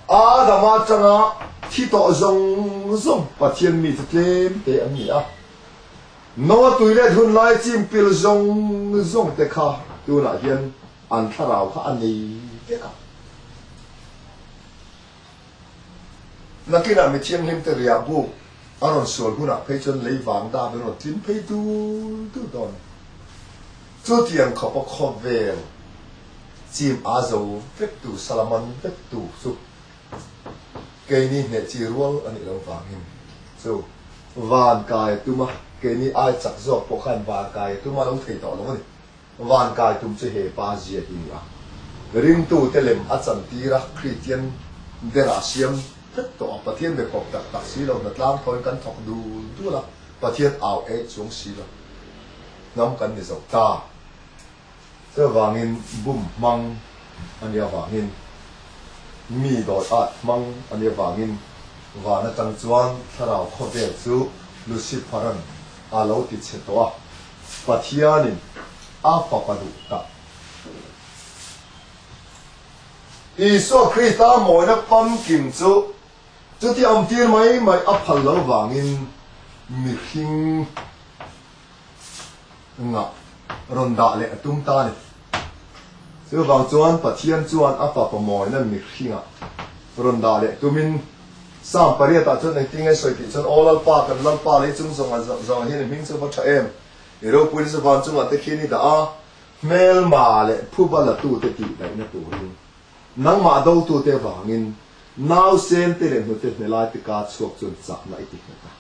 Adama atanga thi tawh zawng zawng Pathian mi chu tlem te an ni a. Noa tui let hun lai chim pil zawng zawng te kha tunah hian an thlarau kha a nei vek a. Nakinah mi thianghlim te riah buk a rawn sual hunah phei chuan lei vang dap in rawn tlim phei dul dul dawn. Chutiang khawpa khawvel chim a zo vektu, salaman vektu chu keini hneh chi rual a nih loh vangin chu van kai a tum a, keini ai chak zawk pawh khan van kai a tum a lo thei tawh lo a ni. Van kai tum chu he pa zia hi ni a. Ringtute lem a chantir a, Kristian berah a siam vek tawh a, Pathian be kawp tak tak si lo, hnatlang thawiin kan thawk dul dul a, Pathian au eih chuang si lo. Hnam kan ni zo ta. Chuvangin bum hmang a nih avangin, mi dawi at hmang a nih avangin van atang chuan thlarau khawvel chu Lucifer-a'n a lo ti chhe tawh a. Pathianin a fapa duh tak. Isua Krista mawina famkim chu chuti awmtir mai mai a phal lo vangin mihring. Ngah rawn dah leh a tum ta a ni. Chuvang chuan Pathian chuan a fapa mawina mihringah rawn dah leh tumin Psalm pariatah chuan engtin nge sawi tih chuan, Aw Lalpa, kan Lalpa lei chung zawng zawngah hian i hming chu va tha em? I ropuina chu van chungah te khian i dah a, hmelma leh phuba latute tih daihna turin nangmah dotute avangin nausen te leh hnute hnelai te ka chhuak chuan chakna i ti nghet a.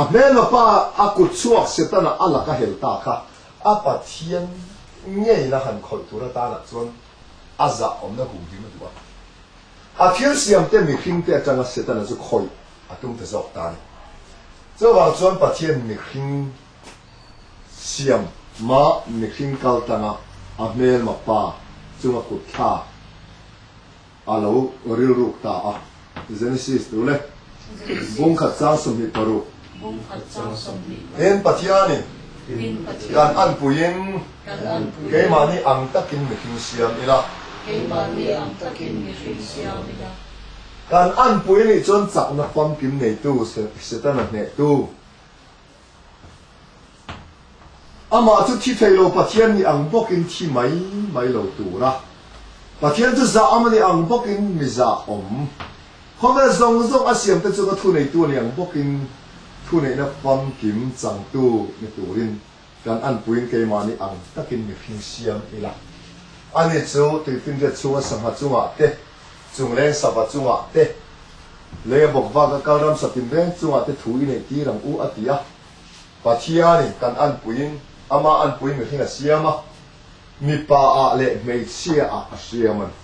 A hmelma pa a kut chhuak Setana a laka hel ta kha a Pathian ngeina han khawih tur atanah chuan a zah awmna humhim a duh a. A thil siamte mihringte atanga Setana chu khawih a tum ta zawk ta a ni. Chuvang chuan Pathian mihring siam ma mihring kal tanga a hmelma pa chunga kut thla a lo rilruk ta a. Genesis tu le bungkhat chang 26. Tin, Pathianin kan anpuiin keimahni ang takin mihring siam ila. Kan anpui nih chuan chakna famkim neitu Setana hnehtu. Amah chu thi thei lo Pathian nih ang bawkin thi mai mai lo tura Pathian chu zah awm a nih ang bawkin mi zah awm. Khawvel zawng zawng a siamte chunga thuneitu a nih ang bawkin thuneihna famkim changtu ni turin kan anpuiin keimahni ang takin mihring siam ila. Ani chu tuifinriat chhunga sangha chungah te, chungleng sava chungah te, lei a bawk vak a kal ramsa tinreng chungah te thu i neihtir ang u a ti a. Pathianin kan anpuiin ama anpui mihring a siam a, mipa ah leh hmeichhia ah a siam a ni.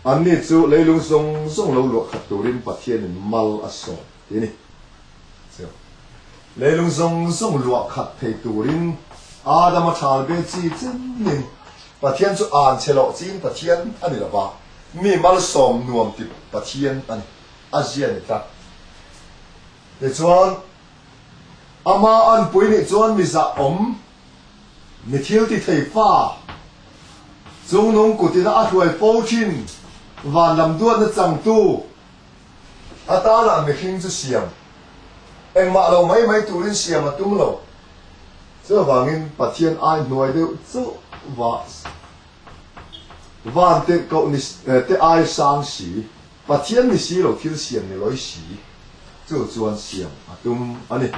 Anni chu leilung zawng zawng lo luah khat turin Pathianin mal a sawm ti a ni. Cheu. Leilung zawng zawng luah khat thei turin Adama thal be chi chenin Pathian chu an che loh chin Pathian a ni lova, mi malsawm nuam ti Pathian a ni. A zia ni tlat. Tichuan, ama anpui nih chuan mi zahawm, mi thil ti thei fa, chungnung kutina a hruai fo thin van lam duatna changtu atana mihring chu siam engmah lo mai mai turin siam a tum lo. Chuvangin Pathian ai hnuai deuh chauh va van tirhkoh ni te ai sang si. Pathian ni si lo thil siam ni lawi si, chu chuan siam a tum a ni.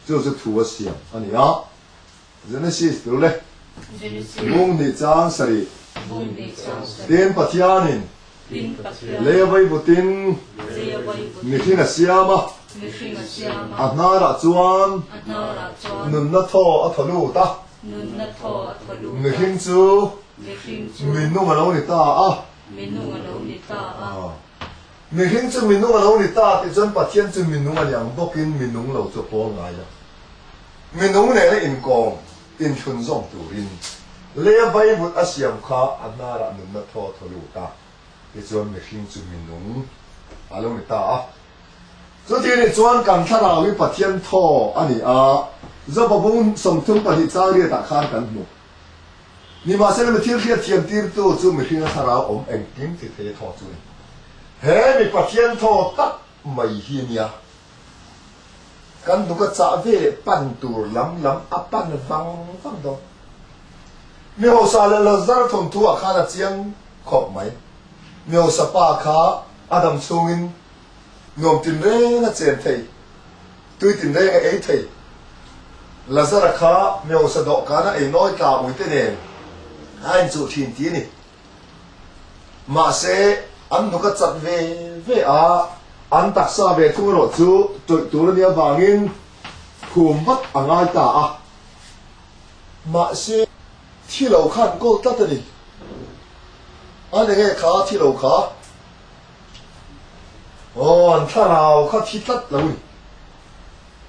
Chu chu thu a siam a ni a. Genesis tur le bung hnih chang sarih tin Pathianin lei a vaivutin mihring a siam a, a hnarah chuan nunna thaw a thaw lut a, mihring chu minung a lo ni ta a. Minung a lo ni ta a. Mihring chu minung a lo ni ta tih chuan Pathian chu minung a ni ang bawkin minung lo chu a pawl ngai lo. Minung nena inkawm, inthlun zawm turin lei a vaivut a siam kha a hnarah nunna thaw thaw lut a, tichuan mihring chu minung a lo ni ta a. Chuti nih chuan kan thlarau hi Pathian thaw a ni a, Joba bung 32 chang riatah khan kan hmu. Nimahsela mi thil hriat thiam tirtu chu mihringa thlarau awm engkim ti thei a thaw chu a ni. He mi Pathian thaw tak mai hi a nia. Kan hnuk a chah ve leh pan tur lam lam a pan vang vang dawn. Mi hausa leh Lazar thawnthu ah khan a chiang khawp mai. Mi hausa pa kha a dam chhungin nuam tinreng a chen thei. Tui tinreng a ei thei. Lazara kha hmeusa dawhkan a ei nawi tla uite nen a inchuh thin ti a ni. Mahse, an hnuk a chat ve ve a, an taksa ve thung erawh chu tawih tur a nih avangin phum vat a ngai ta a. Mahse, thi lo kha an kawl tlat a ni. An enge kha thi lo kha? Aw, an thlarau kha thi tlat lo ni.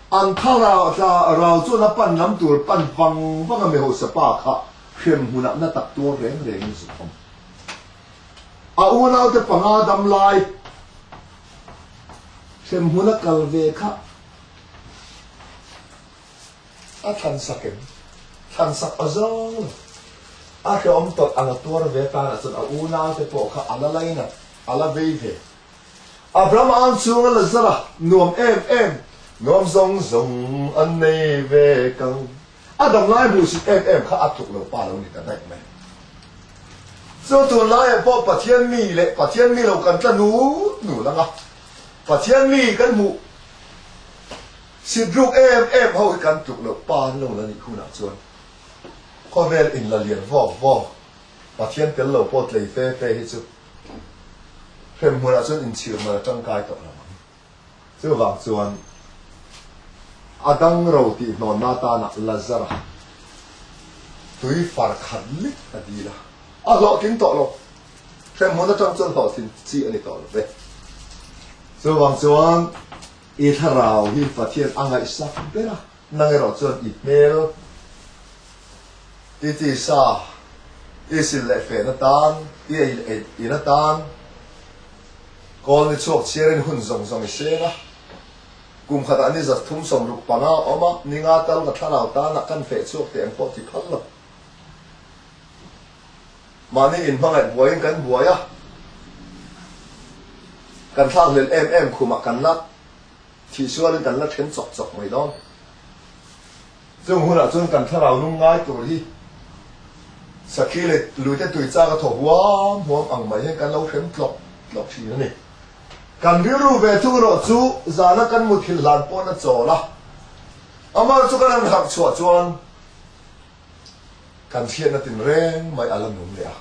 An thlarau tla rau chuan a pan lam tur pan vang vang a mihausa pa kha hrem hmunah na tak tuar reng rengin zuk awm. A unaute panga dam lai hrem hmuna kal ve kha A thlansak em? Thlansak a zawng lo. A hrehawm tawrh ang a tuar ve tanah chuan a unaute pawh kha a la lainat, a la vei ve. Abraham ang chhunga Lazara nuam em em. Nuam zawng zawng an nei ve kang. A dam lai hmuhsit em em kha a tluk lo pa lo ni ta daih mai. Chu tunlaiah pawh Pathian mi leh Pathian mi lo kan tla nut nul ang a, Pathian mi kan hmuh sit ruk em em ho hi kan tluk loh pa an lo la nih hunah chuan khawvel inla lian vawk vawk Pathian tel lo pawh tlei fe fe hi chu hremhmunah chuan inchhir man a tangkai tawh lo ang. Chuvang chuan a dang ro tih hnawnna atana Lazara tui far khat lek a dil a, a hlawhtling tawh lo. Hremhmun atang chuan hlawhtlin chi a ni tawh lo ve. Chuvang chuan i thlarau hi Pathian a ngaihsak ber a, nang erawh chuan i hmel, i tisa, i sil leh fen atan, i ei leh in atan, Kawl ni chhuak chhiarin hun zawng zawng i seng a, kum khatah ni 365 a awm a, ni nga tal ka thlarau tanah kan feh chhuak teh ang pawh ti phal lo. Mahni inhmangaih buaiin kan buai a, kan thlakhlelh em em khumah kan la thihsualin kan la then chawk chawk mai dawn. Chung hunah chuan kan thlarau nung ngai tur hi sakhi leh luite tui chak a thaw huam huam ang mai hian kan lo hrem tlawk tlawk thin a ni. Kan rilru ve thung erawh chu zana kan muthilh hlan pawn a chawl a, amah chu kan han harh chhuah chuan kan hriatna tinreng mai a la nung leh a.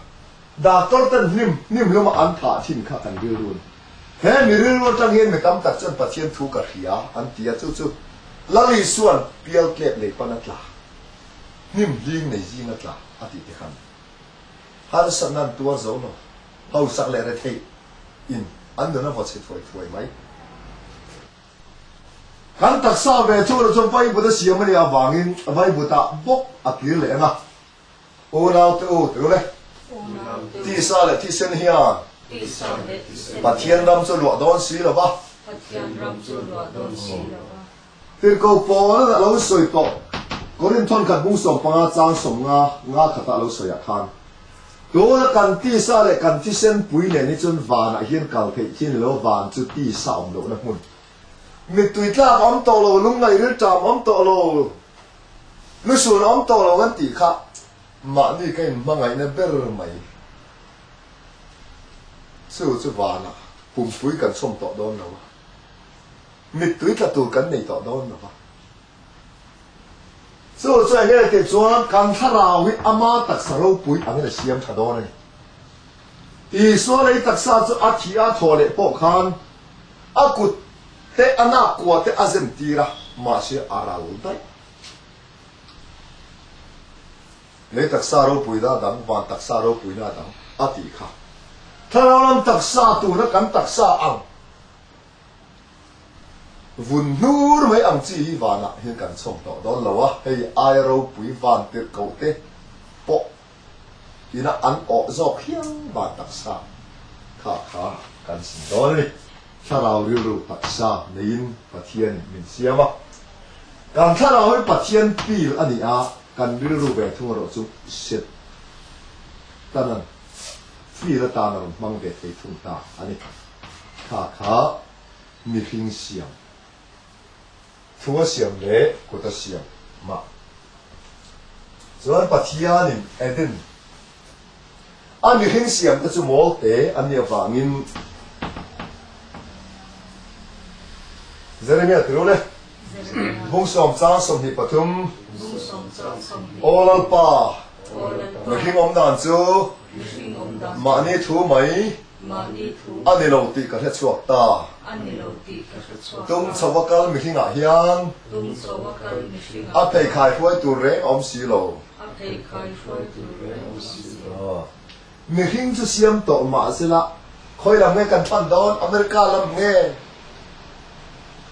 Doctor ten hnim hnim hluma an thah thin kha kan rilru a ni. He mi rilru atang hian mi tam tak chuan Pathian thu ka hria an ti a, chu chu Lal Isua'n pial tlep lei pan a tla, hnim hling nei zing a tla a tih te khan harsatna an tuar zo lo, hausak leh retheih in an nun a vaw chhe thuai thuai mai. Kan taksa ve chu erawh chuan Vaibut a siam a nih avangin Vaibutah bawk a kir leh ang a. Unau te u tilo le. Tisa leh thisen hian Pathian ram chu luah dawn si lo va. Tirhkoh Paula'n a lo sawi tawh Korinth thawnkhat bung 15 chang 50 nga khatah a lo sawi ah khan, Tuna kan tisa leh kan thisen pui nen hi chuan vanah hian kal theih khi ni lo, van chu tisa awm lohna hmun. Mittui tlak awm tawh lo, lungngaih rilṭam awm tawh lo. Lusun a awm tawh lo kan tih kha mahni ka inhmangaihna ber mai. Chu chu vanah pumpui kan chhawm tawh dawn lo a, mittui tla tur kan nei tawh dawn lo va. Chu chu eng nge tih chuan kan thlarau hi ama taksa ropui angin a siam tha dawn a ni. Isua lei taksa chu a thih a thaw leh pawh khan a kut te a nak kua te a zem tir a, mahse a ral daih. Lei taksa ropuina dang, van taksa ropuina dang a tih kha. Thlarau lam taksa tuna kan taksa ang vun hnur mai ang chi hi vanah hian kan chhawm tawh dawn lo a, hei aia ropui van tirh koh te pawh ina an awh zawk hial van taksa kha kha kan sin dawn a ni. Thlarau rilru taksa neiin Pathianin min siam a. Kan thlarau hi Pathian pil a ni a, kan rilru ve thung erawh chu Setanan pil atan a rawn hmang ve thei thung ta a ni. Kha kha mihring siam, thu a siam leh kut a siam mah chuan Pathianin Eden A mihring siamte chu mawl te an nih avangin Jeremia ti rul e. Bung sawm chang 23, Aw Lalpa, mihring awm dan chu mahni thu mai a ni lo tih ka hre chhuak ta. Tum chho a kal mihringah hian a pheikhai hruai tur reng a awm si lo. A pheikhai hruai tur reng awm si lo. Mihring chu siam tawh mah sela, khawi lam nge kan pan dawn? America lam nge?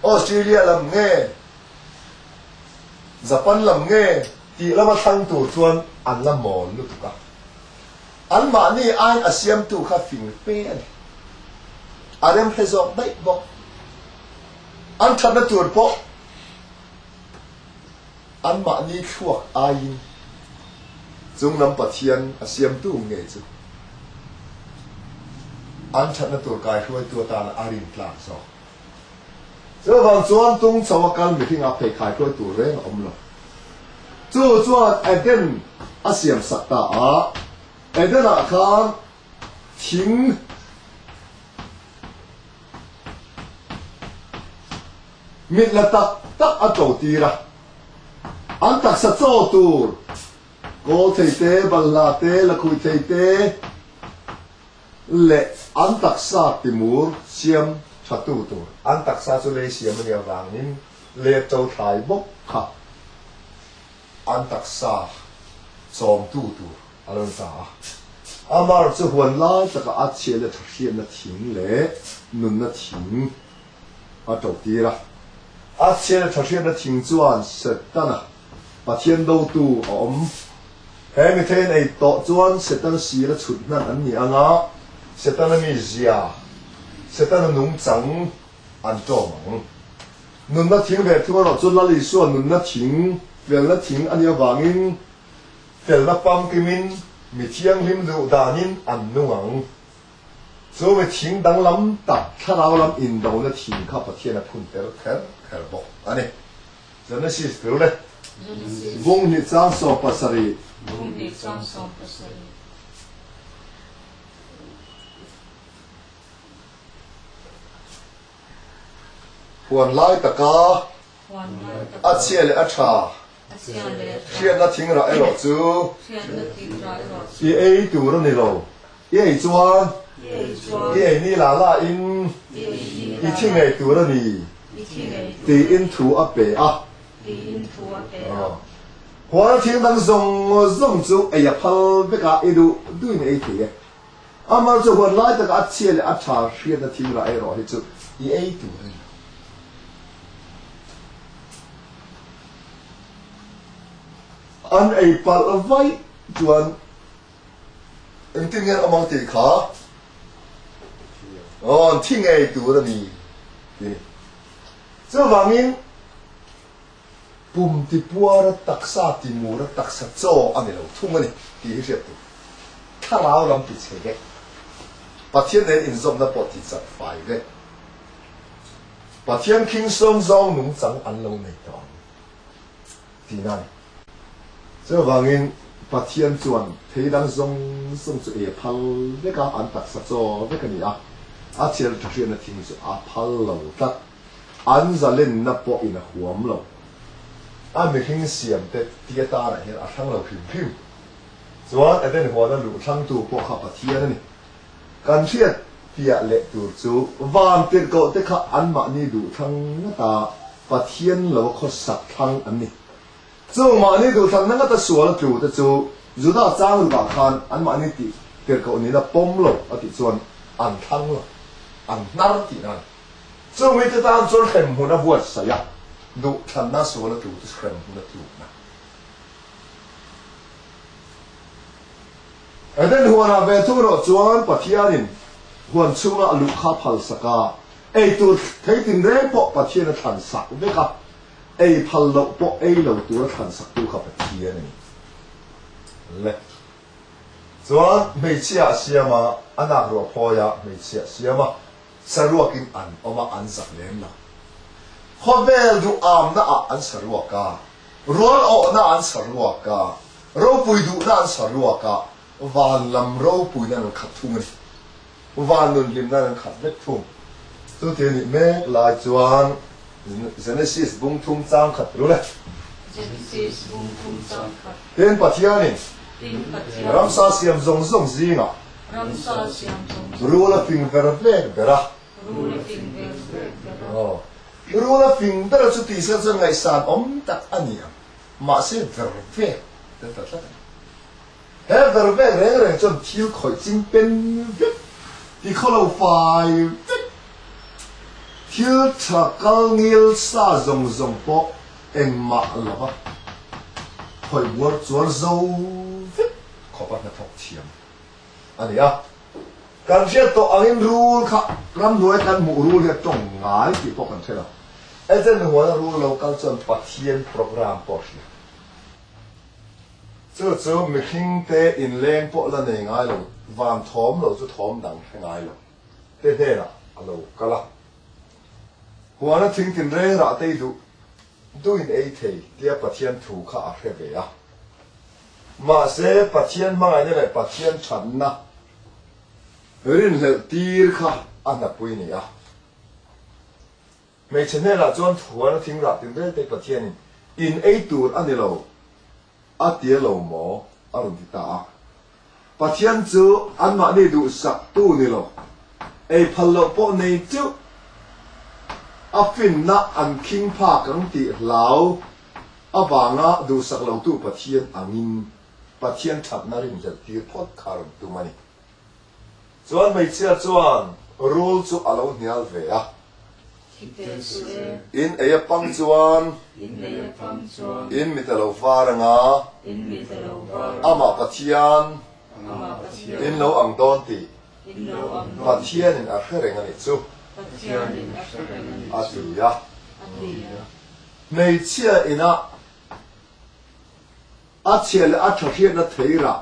Australia lam nge? Japan lam nge? Tih lama thlang tur chuan an la mawl lutuk a. Anmahni aiin a siamtu kha fing fe a ni. A rem hre zawk daih bawk. An thatna tur pawh Anmahni thluak aiin chunglam Pathian a siamtu nge chu an thatna tur kaihruaitu atana a rintlak zawk. Chuvang chuan tung chho a kal mihring a pheikhai hruai tur reng a awm lo. Chu chuan Eden a siam sak ta a, Eden ah khan thing mit la tak tak a to tir a, an taksa chaw tur kawl thei te, balhla te, lakhuih thei te leh an taksa timur siam tha tu tur, an taksa chu lei siam a nih avangin leh to thlai bawk kha an taksa chawm tu tur a lo ni ta a. Amar chu huan lai taka a chhia leh thahriatna thing leh nunna thing a to tir a. A chhia leh thahriatna thing chuan Setana, Pathian dotu a awm. He mithei an ei tawh chuan Setana sir a chhut hnan an ni ang a, Setana mizia, Setana nungchang an tawm ang. Nunna thing ve thung erawh chu Lal Isua nunna thing, felna thing a nih avangin Felna famkimin mi thianghlim duh danin an nung ang. Chu mi thing danglam tak thlarau lam indona thing kha Pathian a phun tel kher kher bawk a ni. Genesis tir le. Bung hnih chang 70. Bung hnih chang 70. Huan lai taka a chhia leh a tha hriatna thing rah erawh chu i ei tur a ni lo. I ei chuan i ei ni la la in i thi ngei tur a ni tiin thu a pe a. Huan a thing dang zawng zawng chu ei a phal vek a, i duh duhin i ei thei e. Amah chu huan lai takah a chhia leh a tha hriatna thil rah erawh hi chu i ei tur a ni lo. An ei palh vaih chuan engtin nge an awm ang tih kha aw an thi ngei tur a ni tih a ni. Chuvangin Pum ti puara taksa ti mura taksa chaw a ni lo thung a ni tih hi hriat tur. Thlarau lam ti chhe vek. Pathian nen inzawmna pawh ti chat fai vek. Pathian khing sawng zawng nungchang an lo nei tawh ang tihna a ni. Chuvangin Pathian chuan thei dang zawng zawng chu ei a phal vek a, an taksa chaw vek a ni a, a chhiar tha hriatna thing chu a phal lo tlat. An zalenna pawh in a huam lo. A mihring siam te ti atanah hian a thlang lo hrim hrim. Chuan Eden huana luh thlangtu pawh kha Pathian a ni. Kan hriat piah leh tur chu van tirhkoh te kha anmahni duh thlang ngata Pathian lo a khawsak thlang an ni. Chung mahni duh thlanna ngata sual a tlu te chu Juda chang rukah khan anmahni tih tirhkoh nihna pawm lo a tih chuan an thlang lo, an hnar tihna a ni. Chu mite tan chuan hremhmun a buatsaih a, duhthlanna sual a tlu chu hremhmun a tlukna. Eden huanah ve thung erawh chuan Pathianin huan chhunga a luh kha a phalsak a, ei tur thei tinreng pawh Pathian a thlansak vek a, ei phal loh pawh ei lo tura thlansak tu kha Pathian a ni. Le. Chuan hmeichhia a siam a, a nak ruah phawi a, hmeichhia a siam a, saruakin an awm a, an zak lem lo. Khawvel duhamna ah an saruak a, rual awhna an saruak a, ropui duhna an saruak a, van lam ropuina an khat thung a ni. Van nun hlimna an khat vek thung. Chuti a nih mek lai chuan Genesis bung thum chang khat ru le. Genesis bung thum chang khat. Tin Pathianin ramsa siam zawng zawng zingah rul a fing ver vek ber a. Rul a fing ber a chu tih sel chuan ngaihsan awm tak a ni ang. Mahse ver vek tel ta tlat a ni. He ver vek reng reng chuan thil khawih ching pen vek, ti khaw lo fai vek, thil tha kal ngil sa zawng zawng pawh engmah lova khawih buar chuar zo vek khawp a hnathawk thiam a ni a. Kan hriat tawh angin rul kha ramhnuai kan hmuh rul hi a tawng ngai tih pawh kan hre lo. Eden huana rul lo kal chuan Pathian program pawh a hria. Chu chu mihringte inleng pawh la nei ngai lo, van thawm lo chu thawm dang hre ngai lo te hnenah a lo kal a. Huana thing tinreng rah te i duh duhin ei thei tia Pathian thu kha a hre ve a. Mahse, Pathian hmangaihna leh Pathian thatna rinhlelh tir kha a hnapui ni a. Hmeichhe hnenah chuan huana thing rah tinreng te Pathianin in ei tur a ni lo a ti lo maw? a rawn ti ta a. Pathian chu anmahni duhsaktu ni lo, ei phal loh pawh nei teuh, a finna an khing phak ang tih hlau avanga duhsak lotu Pathian angin Pathian thatna rinhlelh tir phawt kha a rawn tum a ni. Chuan hmeichhia chuan rul chu a lo hnial ve a. In ei a pang chuan. In mit a lo var ang a. Amah Pathian in lo ang dawn tih Pathianin a hre reng a nih chu a ti a. Hmeichhia inah. A chhia leh a tha hriatna theirah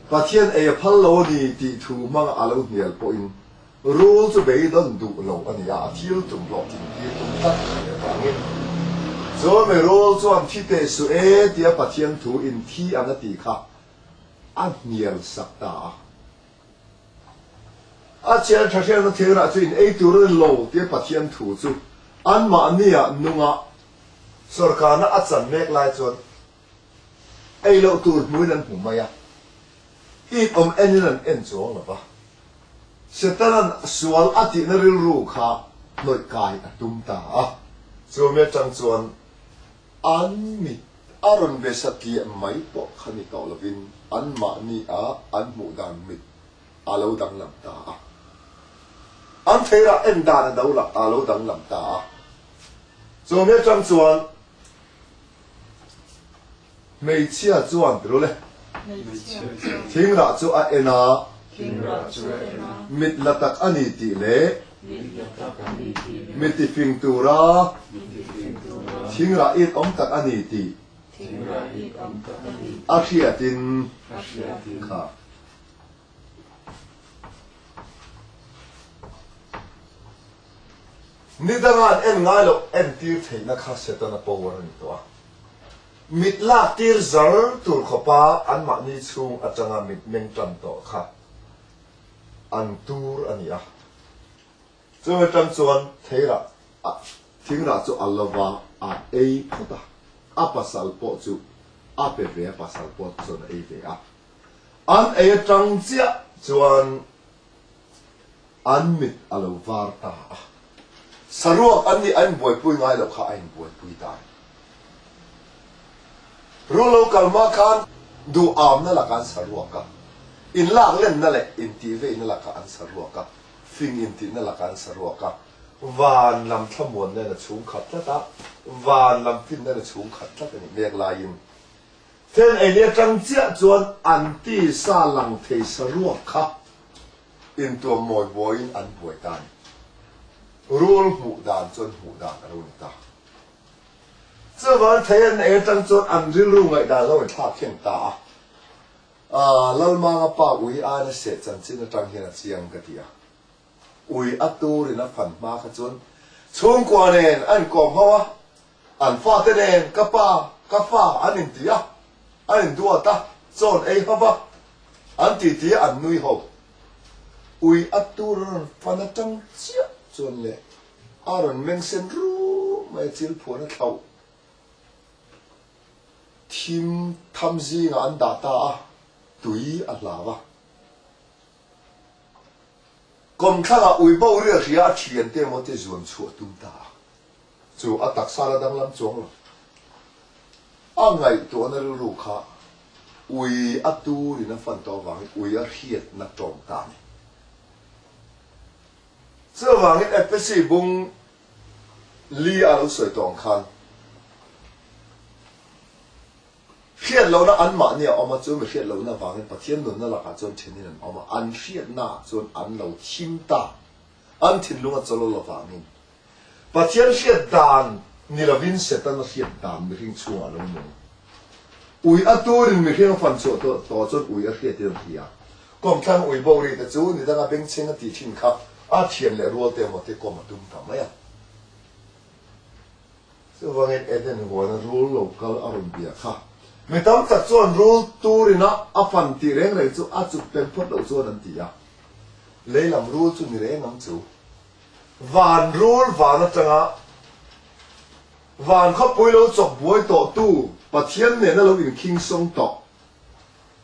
Pathian ei a phal lo a ni tih thu hmanga a lo hnial pawhin rul chu beidawn duh lo a ni a, a thil tum hlawhtling tir tum tlat a nih avangin chu mi rul chuan thi teh suh e tia Pathian thu in thi ang a tih kha a hnial sak ta a. A chhia leh tha hriatna theirah chu in ei tur a ni lo tia Pathian thu chu anmahnia nunga Sorkarna a chan mek lai chuan ei loh tur hmuin an hmu mai a, it awm enin an en chuang lo va. Setana'n sual a tihna rilru kha hnawih kai a tum ta a, chumi atang chuan an mit a rawn be satliah mai pawh kha ni tawh lovin anmahni a an hmuh dan mit a lo danglam ta a. An theirah en dan a lo danglam ta a. Chumi atang chuan hmeichhia chuan ti rul e, thingrah chu a en a, mit la tak a ni tih leh mit tifing tura thingrah it awm tak a ni tih a hriatin kha. Ni danga an en ngai loh entir theihna kha Setana power a ni tawh a. Mit lak tir zar tur khawpa anmahni chhung atanga mit meng tan tawh kha an tur a ni a. Chumi atang chuan theirah thingrah chu a lova a ei phawt a, a pasal pawh chu a pe ve a, pasal pawh chuan a ei ve a. An ei atang chiah chuan an mit a lo var ta a. Saruak an nih a inbuaipui ngai loh kha a inbuaipui ta a ni. Rul lo kal hma khan duh amna lakah an saruak a, inlak lenna leh intihveihna lakah an saruak a, fing intihna lakah an saruak a, van lam thlamuanna in a chhungkhat tlat a, van lam finna in a chhungkhat tlat a nih mek laiin Fen ei leh atang chiah chuan an tisa lang thei saruak kha intuam mawi buaiin an buai ta a ni. Rul hmuh dan chuan hmuh dan a lo ni ta. Chuvang thei an ei atang chuan an rilru ngaihdan lo inthlak thleng ta a. Aa, Lalmanga pa ui aina seh chanchin atang hian a chiang ka ti a. Ui a turin a fan hma kha chuan chhungkua nen a inkawm ho a, an fate nen ka pa, ka fa an inti a, an induat a, chaw an ei ho va, an titi a, an nui ho. Ui a tur a rawn fan atang chiah chuan leh a rawn meng sen rum mai a, chil phuan a thlauh thim tham zingah an dah ta a, tui a hlau a. Kawmthlangah ui bo ri a hria a thiante emaw te zuan chhuah tum ta a, chu a taksa la danglam chuang lo. A ngaihtuahna rilru kha ui a turin a fan tawh avangin ui a hriatna tawng ta a ni. Chuvangin Ephesi bung li a lo sawi tawh ang khan, Hriat lohna anmahni a awm a, chu mi hriat lohna avangin Pathian nunna lakah chuan thenin an awm a, an hriatnaah chuan an lo thim ta. An thinlung a chawlawl avangin Pathian hriat dan ni lovin Setana hriat dan mihring chhungah a lo nung. Ui a turin mihring a fan chhuah tawh chuan ui a hriatin a hria. Kawmthlang ui bo ri te chu nidanga bengchheng a tih thin kha a thian leh rual te emaw te kawm a tum ta mai a. Chuvangin Eden huana rul lo kal a rawn bia kha. Mi tam tak chuan rul turina a fan tih reng reng chu a chuk peng phawt loh chuan an ti a. Lei lam rul chu ni reng ang chu. Van rul van atanga van khawpui lo chawk buai tawhtu Pathian nena lo inkhing sawng tawh,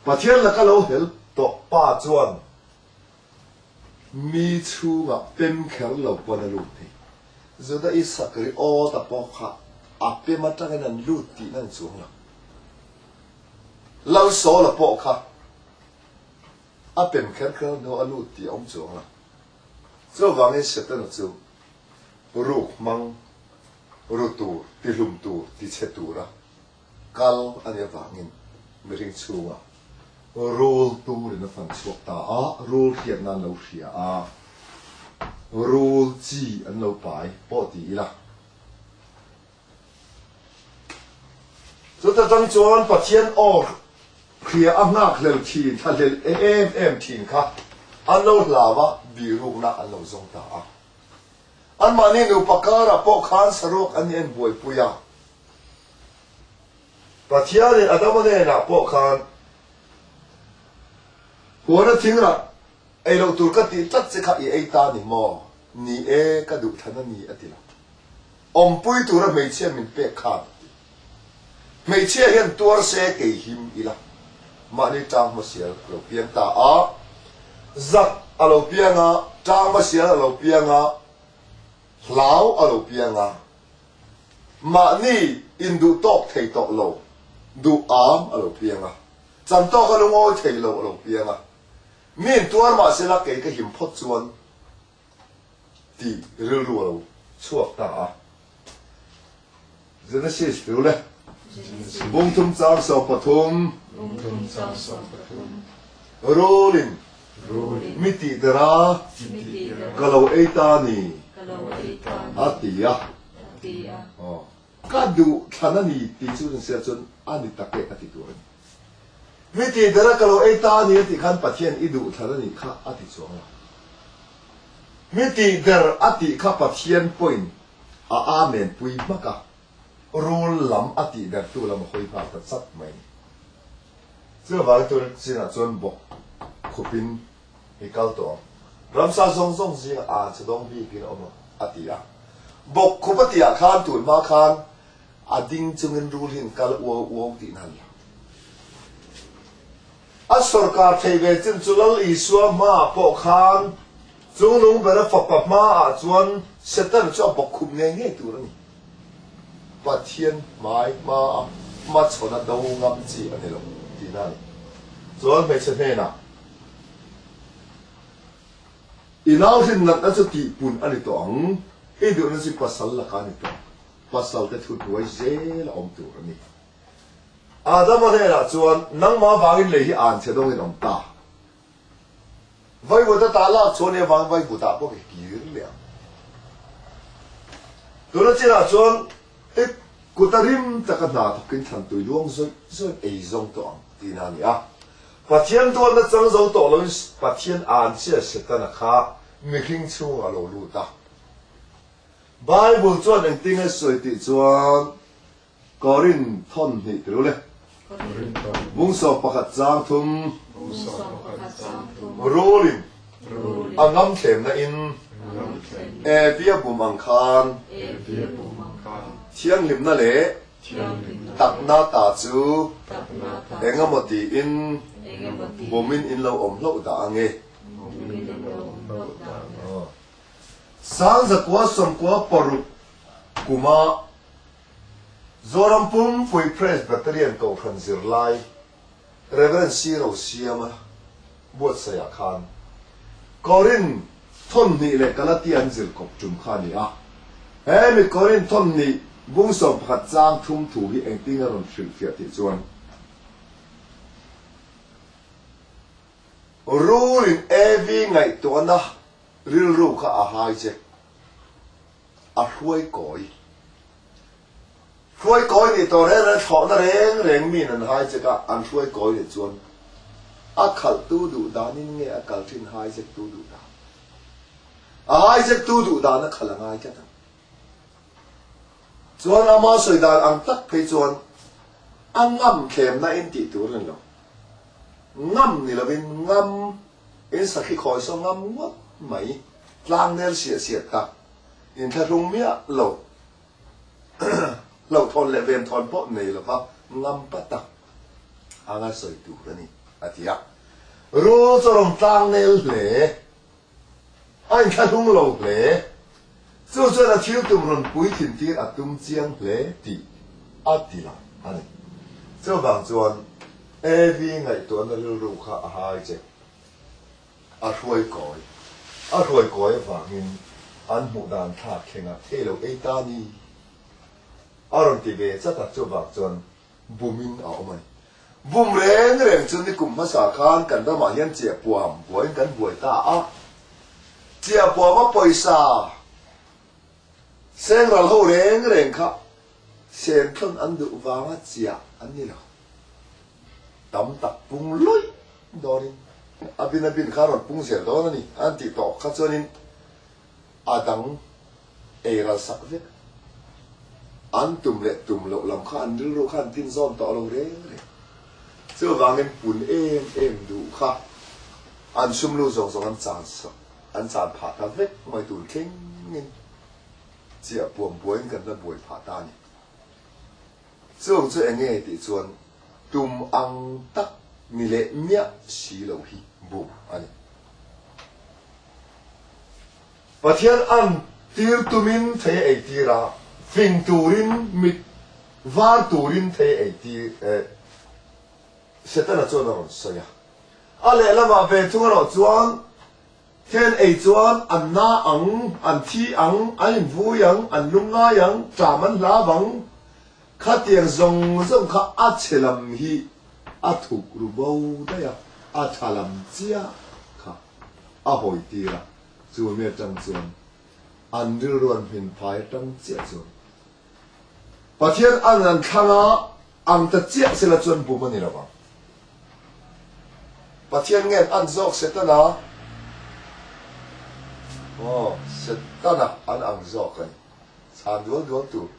Pathian laka lo hel tawh pa chuan Mi chhungah pem kher lo pawn a lut thei. Juda i sak ri awt a pawh kha a pem atangin an lut tihna an chuang lo. Lalsawla pawh kha a pem kher kher hnu a lut tih a awm chuang lo. Chuvangin Setana chu ruk hmang ru tur, tihlum tur, tichhe tura kal a nih avangin mihring chhungah rul turin a fan chhuak ta a, rul hriatna an lo hria a, rul chi an lo pai pawh ti ila. Chuta tang chuan Pathian aw hria a nghakhlel thin, thlahlel em em thin kha an lo hlau a, bihrukna an lo zawng ta a. Anmahni nupa karah pawh khan saruak an en buaipui a. Pathianin Adama hnenah pawh khan, Huana thingrah ei loh tur ka tih tlat che kha i ei ta ni maw? Ni e, ka duh thlan a ni, a ti lo. Awmpui tura hmeichhia min pek khan a ti. Hmeichhia hian tuar se kei him ila, mahni tang hmasial a lo piang ta a, zak a lo piang a, tang hmasial a lo piang a, hlau a lo piang a, Mahni induh tawk thei tawh lo, duh am a lo piang a, chan tawk a lungawi thei lo a lo piang a. Mi in tuar mah sela kei ka him phawt chuan tih rilru a lo chhuak ta a. Genesis tiu le. Bungthum chang 13. Rulin mi tihder a, ka lo ei ta ni, a ti a. Ka duh thlan a ni tih chu ni sia chuan a ni tak e a ti tur a ni. Mi tihder a ka lo ei ta ni a tih khan Pathian i duh thlan a nih kha a ti chuang lo. Mi tihder a tih kha Pathian pawhin a amen pui hmak a, rul lam a tihdertu lam a hawi nghal ta chat mai a ni. Chuvangin tun chinah chuan bawk khupin i kal tawh ang. Ramsa zawng zawng zingah aan che dawng bikin a awm ang, a ti a. Bawk khup a tihah khan tun hma khan a ding chungin rul hi an kal uau uau tih na a ni lo. A sawrkar theih ve chin chu Lal Isua hmaah pawh khan Chungnung bera fapa hmaah chuan Satan chu a bawk khup ngei ngei tur a ni. Pathian hmai hmaa hmachhawn a do ngam chi a ni lo tihna a ni. Chuan hmeichhe hnenah, I nau hrin natna chu tihpun a ni tawh ang, i duhna chu pasal lakah a ni tawh ang, pasalte thuhnuai zel a awm tur a ni. Adama hnenah chuan, Nangmah vangin lei hi anchhe dawngin awm ta. Vaivut a tah lak chuan i avang vaivut ah pawh i kir leh ang. Tuna chinah chuan i kut a rim taka hna thawkin thlan tui luang zawih zawih ei zawng tawh ang tihna a ni a. Pathian duatna chang zo tawh loin Pathian anchhia Setana kha mihring chhungah a lo lut a. Bible chuan engtin a sawi tih chuan Korin thawn hnih ti lo le. Bung 11 chang 3. Rulin a ngam thlemna in Evia bum ang khan thianghlimna leh takna ta chu engemaw tiin bumin in lo awm hlauh dah ange. 1996 kuma Zoram Pumpui Presbyterian Kohhran zirlai Rev. C. Rosiama buatsaihah khan Korin 2 leh Galatia an zir kawp tum kha a ni a. He mi Korin 2 bung 11 chang 3 thu hi engtin a rawn hrilhfiah tih chuan Rulin Evi ngaihtuahna rilru kha a hai che. A hruai kawi. Hruai kawi nih tawh reng reng thlawhna reng reng miin an hai chek a, an hruai kawi nih chuan a khalhtu duh danin nge a kal thin hai chektu duh dan? A hai chektu duh dan a khalh a ngai tlat ang. Chuan ama sawi dan ang tak phei chuan a ngam thlemna in tih tur a ni lo. Ngam ni lovin ngam in sakhi khawi saw ngam ngawt mai, tlang nel siah siah tak, inthlahrung miah lo, hlauhthawn leh venthawn pawh nei lova ngam pa tak anga sawi tur a ni, a ti a. Rul chu rawn tlang nel hle. A inthlahlung lo hle. Chu chuan a thil tum rawn puithin tir a tum chiang hle tih a ti lang a ni. Chuvang chuan Evi ngaihtuahna rilru kha a hai che. A hruai kawi. A hruai kawi avangin an hmuh dan thlak thleng a thei lo ei ta ni. A rawn ti ve chat a, chuvang chuan bumin a awm a ni. Bum reng reng chu nikum hmasa khan kan ramah hian chiahpuam buaiin kan buai ta a. Chiahpuama pawisa sengral ho reng reng kha senthlawn an duh vanga chiah an ni lo. Tam tak pung lawih dawnin a bin a bin kha a rawn pung zel dawn a ni an tih tawh kha chuanin a dang ei ral sak vek. An tum leh tum loh lam kha an rilru kha an tin zawn tawh lo reng reng. Chuvangin pun em em duh kha an sum lu zawng zawng an chan an chan phah ta vek mai tun thlengin chiah puam buaiin kan la buai phah ta a ni. Chung chu eng nge tih chuan tum ang tak ni leh miah si lo hi bum a ni. Pathian an tir tumin thei a ei tir a, fing turin mit var turin thei a ei tir e, Setana chuan a rawn sawi a. A lehlamah ve thung erawh chuan then ei chuan an na ang, an thi ang, an invui ang, an lungngai ang, ṭam an hlav ang, khatiang zawng zawng kha a chhe lam hi a thuk ru bo daih a, a ṭha lam chiah kha a hawi tir a. Chu mi atang chuan an rilru an hmin phai atang chiah chuan Pathian an an thlang a, ang ta chiah sela chuan bum a ni lo vang. Pathian nge an an zawk Setana? Aw, Setana an ang zawk a ni. Chhan dual dual tur.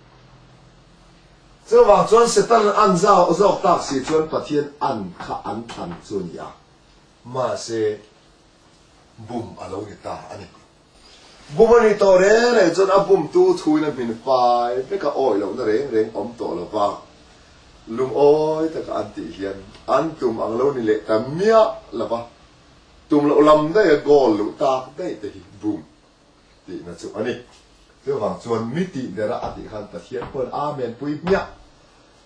Chuvang chuan Setan an an zawk tak si chuan Pathian an kha an thlan chu a ni a. Mahse, bum a lo ni ta a ni. Bum a nih tawh reng reng chuan a bumtu thuin a hmin fai vek a awih lohna reng reng awm tawh lo va, lungawi taka an tih hian an tum ang lo ni leh ta miah lo va, tum loh lam daih a goal luh tak daih te hi bum tihna chu a ni. Chuvang chuan mi tih dera a tih khan Pathian pawhin Amen pui hmiah.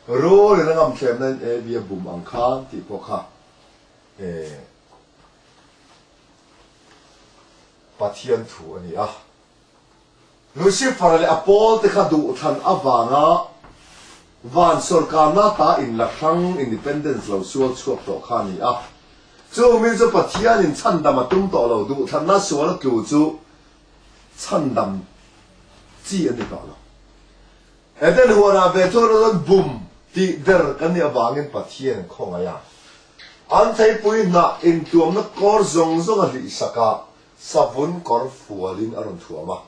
Rulin a ngamthlemna in Evi a bum ang khan tih pawh kha e. Pathian thu a ni a. Lucifer leh a pawlte kha duhthlan avanga van sawrkarna ta inla hrang, independence, lo sual chhuak tawh kha a ni a. Chu mi chu Pathianin chhandam a tum tawh lo, duhthlanna sual a tlu chu chhandam chi a ni tawh lo. Eden huanah ve chuan a rawn bum tih der kan nih avangin Pathian khawngaih a. An theipui hnah intuamna kawr zawng zawng a hlihsak a, savun kawr fualin a rawn thuam a.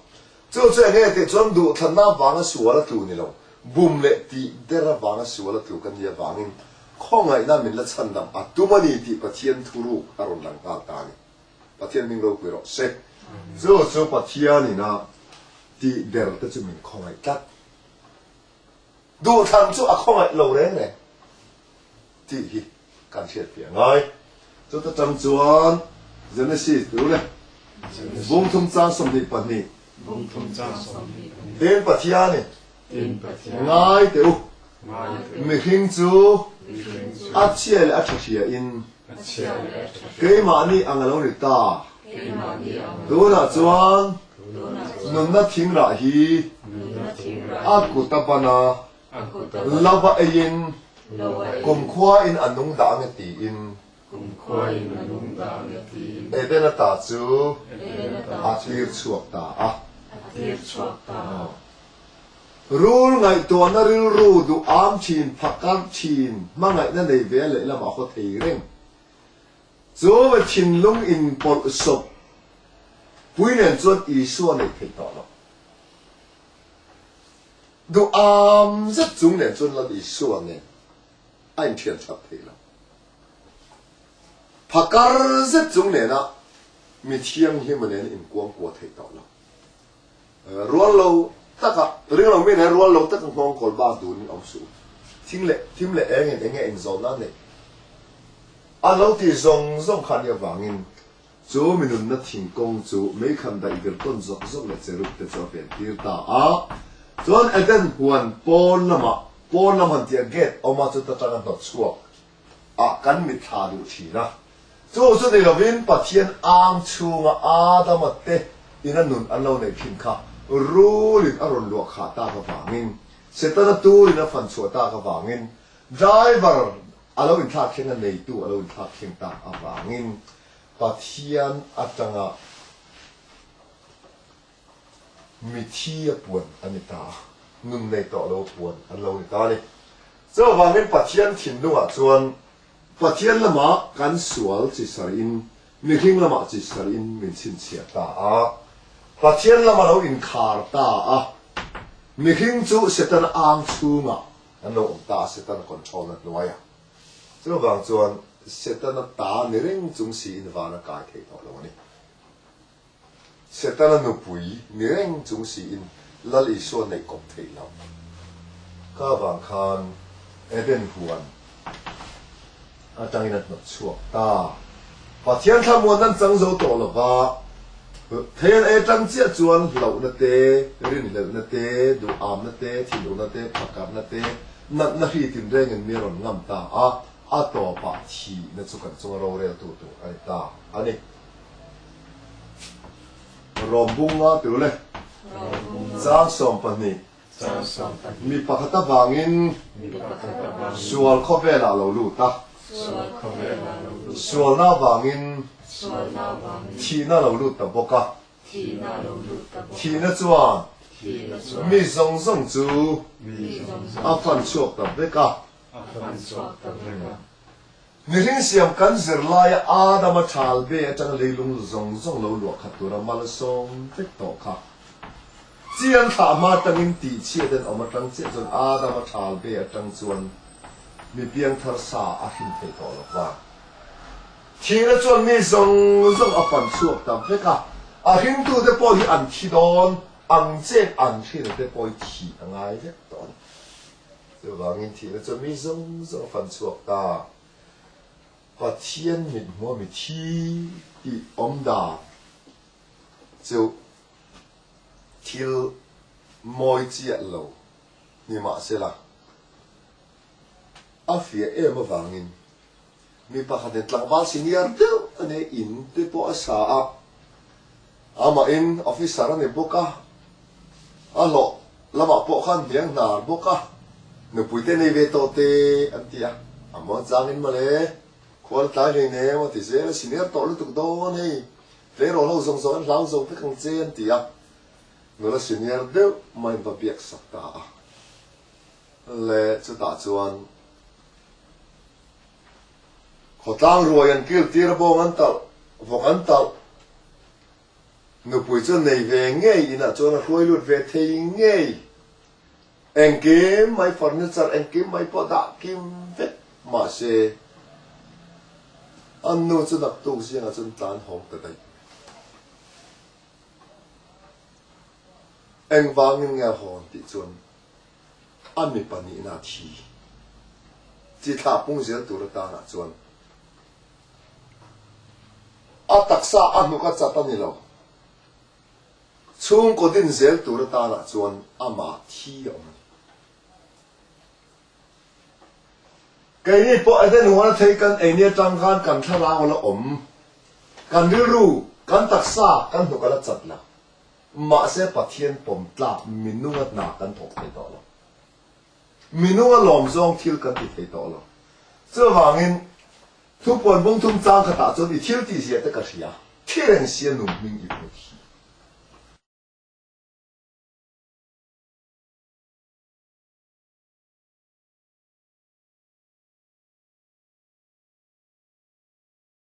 Chu chu eng nge tih chuan duhthlanna avanga sual a tlu ni lo, bum leh tih der avanga sual a tlu kan nih avangin khawngaihna min la chhandam a tum a ni tih Pathian thuruk a rawn lang nghal ta a ni. Pathian hming ropui rawh se. Chu chu Pathianin a tih der te chu min khawngaih tlat. Duhthlan chu a khawngaih lo reng reng tih hi kan hriat piah ngai. Chuta tang chuan Genesis tu le Bungthum chang 22 Tin Pathianin ngai teh u mihring chu a chhia leh a tha hria in Keimahni ang a lo ni ta. Tunah chuan nunna thingrah hi a kut a ban a, lova eiin kumkhuain a nung dah ange tiin Edena ta chu a tir chhuak ta a. Rul ngaihtuahna rilru duh am thin, phakar thin, hmangaihna nei ve a lehlamah haw thei reng. Chu va thinlung inpawlh sawp pui nen chuan Isua neih theih tawh lo. Duh am zet chung nen chuan Lal Isua nen a inthian that thei lo. Phakar zet chung nena mi thianghlima nen inkuang kua thei tawh lo. Rual lo taka, ring lo mi nen rual lo taka nghawng kawl bak dunin awm suh u. Thing leh thim leh engin enge inzawnna a neih? A lo ti zawng zawng kha nia vangin chu mi nunna thingkawng chu meikhan daih vir tawn zawk zawk leh cherub te chu a ven tir ta a. Chuan Eden huan pawn lamah, pawn lam han tih a gate awm a chuta tanga hnawt chhuak ah kan mitthla duh thin a. Chu chu ni lovin Pathian ang chhunga Adama te ina nun an lo neih thin kha rulin a rawn luah khah tak avangin, Setana turin a fan chhuah tak avangin, driver a lo inthlak thleng a neitu a lo inthlak thleng tak avangin Pathian atanga mithi a puan a ni ta a, nun nei tawh lo puan an lo ni ta a ni. Chuvangin Pathian thinlungah chuan Pathian lamah kan sual chi sarhin mihring lamah chi sarhin min chhinchhiah ta a, Pathian lama lo inkhar ta a, mihring chu Setana ang chhungah an lo awm ta a, Setana control na hnuaiah. Chuvang chuan Setana ta ni reng chung siin van a kai thei tawh lo a ni. Setana nupui ni reng chung siin Lal Isua neih kawp theih loh. Ka vang khan Eden huan atangin a hnawt chhuak ta. Pathian thlamuan nan chang zo tawh lova, thei an ei atang chiah chuan hlauhna te, rinhlelhna te, duhamna te, thinurna te, phakarna te, natna hri tinrengin mi a rawn ngam ta a, a tawpah thihna chu kan chunga roreltu tur a ni ta a ni. Rawm bung nga tiu le. Chang 12. Mi pakhat avangin sual khawvelah lo lut a. Sualna avangin thihna lo lut ta bawk a. Thihna chuan mi zawng zawng chu a fan chhuak ta vek a. Mihring siam kan zir laia Adama ṭhal ve aṭanga leilung zawng zawng lo luah khat tura malsawm vek tawh kha. Chiang thlah hma aṭangin tihchhiat an awm aṭang chiah chuan Adama ṭhal ve aṭang chuan mi piangthar sa a hrin thei tawh lo va. Thihna chuan mi zawng zawng a pan chhuak ta vek a, a hringtute pawh hi an thi dawn ang chen an hrinate pawh hi thih a ngai vek tawh a ni. Chuvangin thihna chu mi zawng zawng a fan chhuak ta. Pathian mithmuh mi thi tih awm dan chu thil mawi chiah lo ni mahsela a fiah em avangin mi pakhatin tlangval senior deuh a nei in te pawh a sa a, amahin officer a ni bawk a, a hlawh lamah pawh khan hniang hnar bawk a, nupui te nei ve tawh te an ti a, a mawn changin mawle khual tlai hlei nem a ti zel a, senior tawh lutuk dawn hei, tleirawl ho zawng zawng an hlau zo vek ang che an ti a, nula senior deuh maiin va biak sak ta a. Le chutah chuan khawtlang ruai an kil tir a bawng an talh, vawk an talh. Nupui chu nei ve ngei inah chuan a hruai lut ve thei ngei. Engkim mai furniture engkim mai pawh dah kim vek mahse an nu chu naktuk zingah chuan tlan hawng ta daih. Engvangin nge a hawn tih chuan a mi pahnihna a thi. Chi thlah pung zel tur atanah chuan a taksa a hnuk a chat a ni lo. Chhungkaw din zel tur atanah chuan amah thi a awm a ni. Keini pawh Eden huan a thei kan eini atang khan kan thlarau a la awm. Kan rilru, kan taksa, kan hnuk a la chat lo. Mahse Pathian pawm tlak minunga hna kan thawk thei tawh lo. Minunga lawm zawng thil kan ti thei tawh lo. Chuvangin thupuan bung thum chang khatah chuan i thil tih ziah te ka hria, thi reng sia nung hming i hmu thi.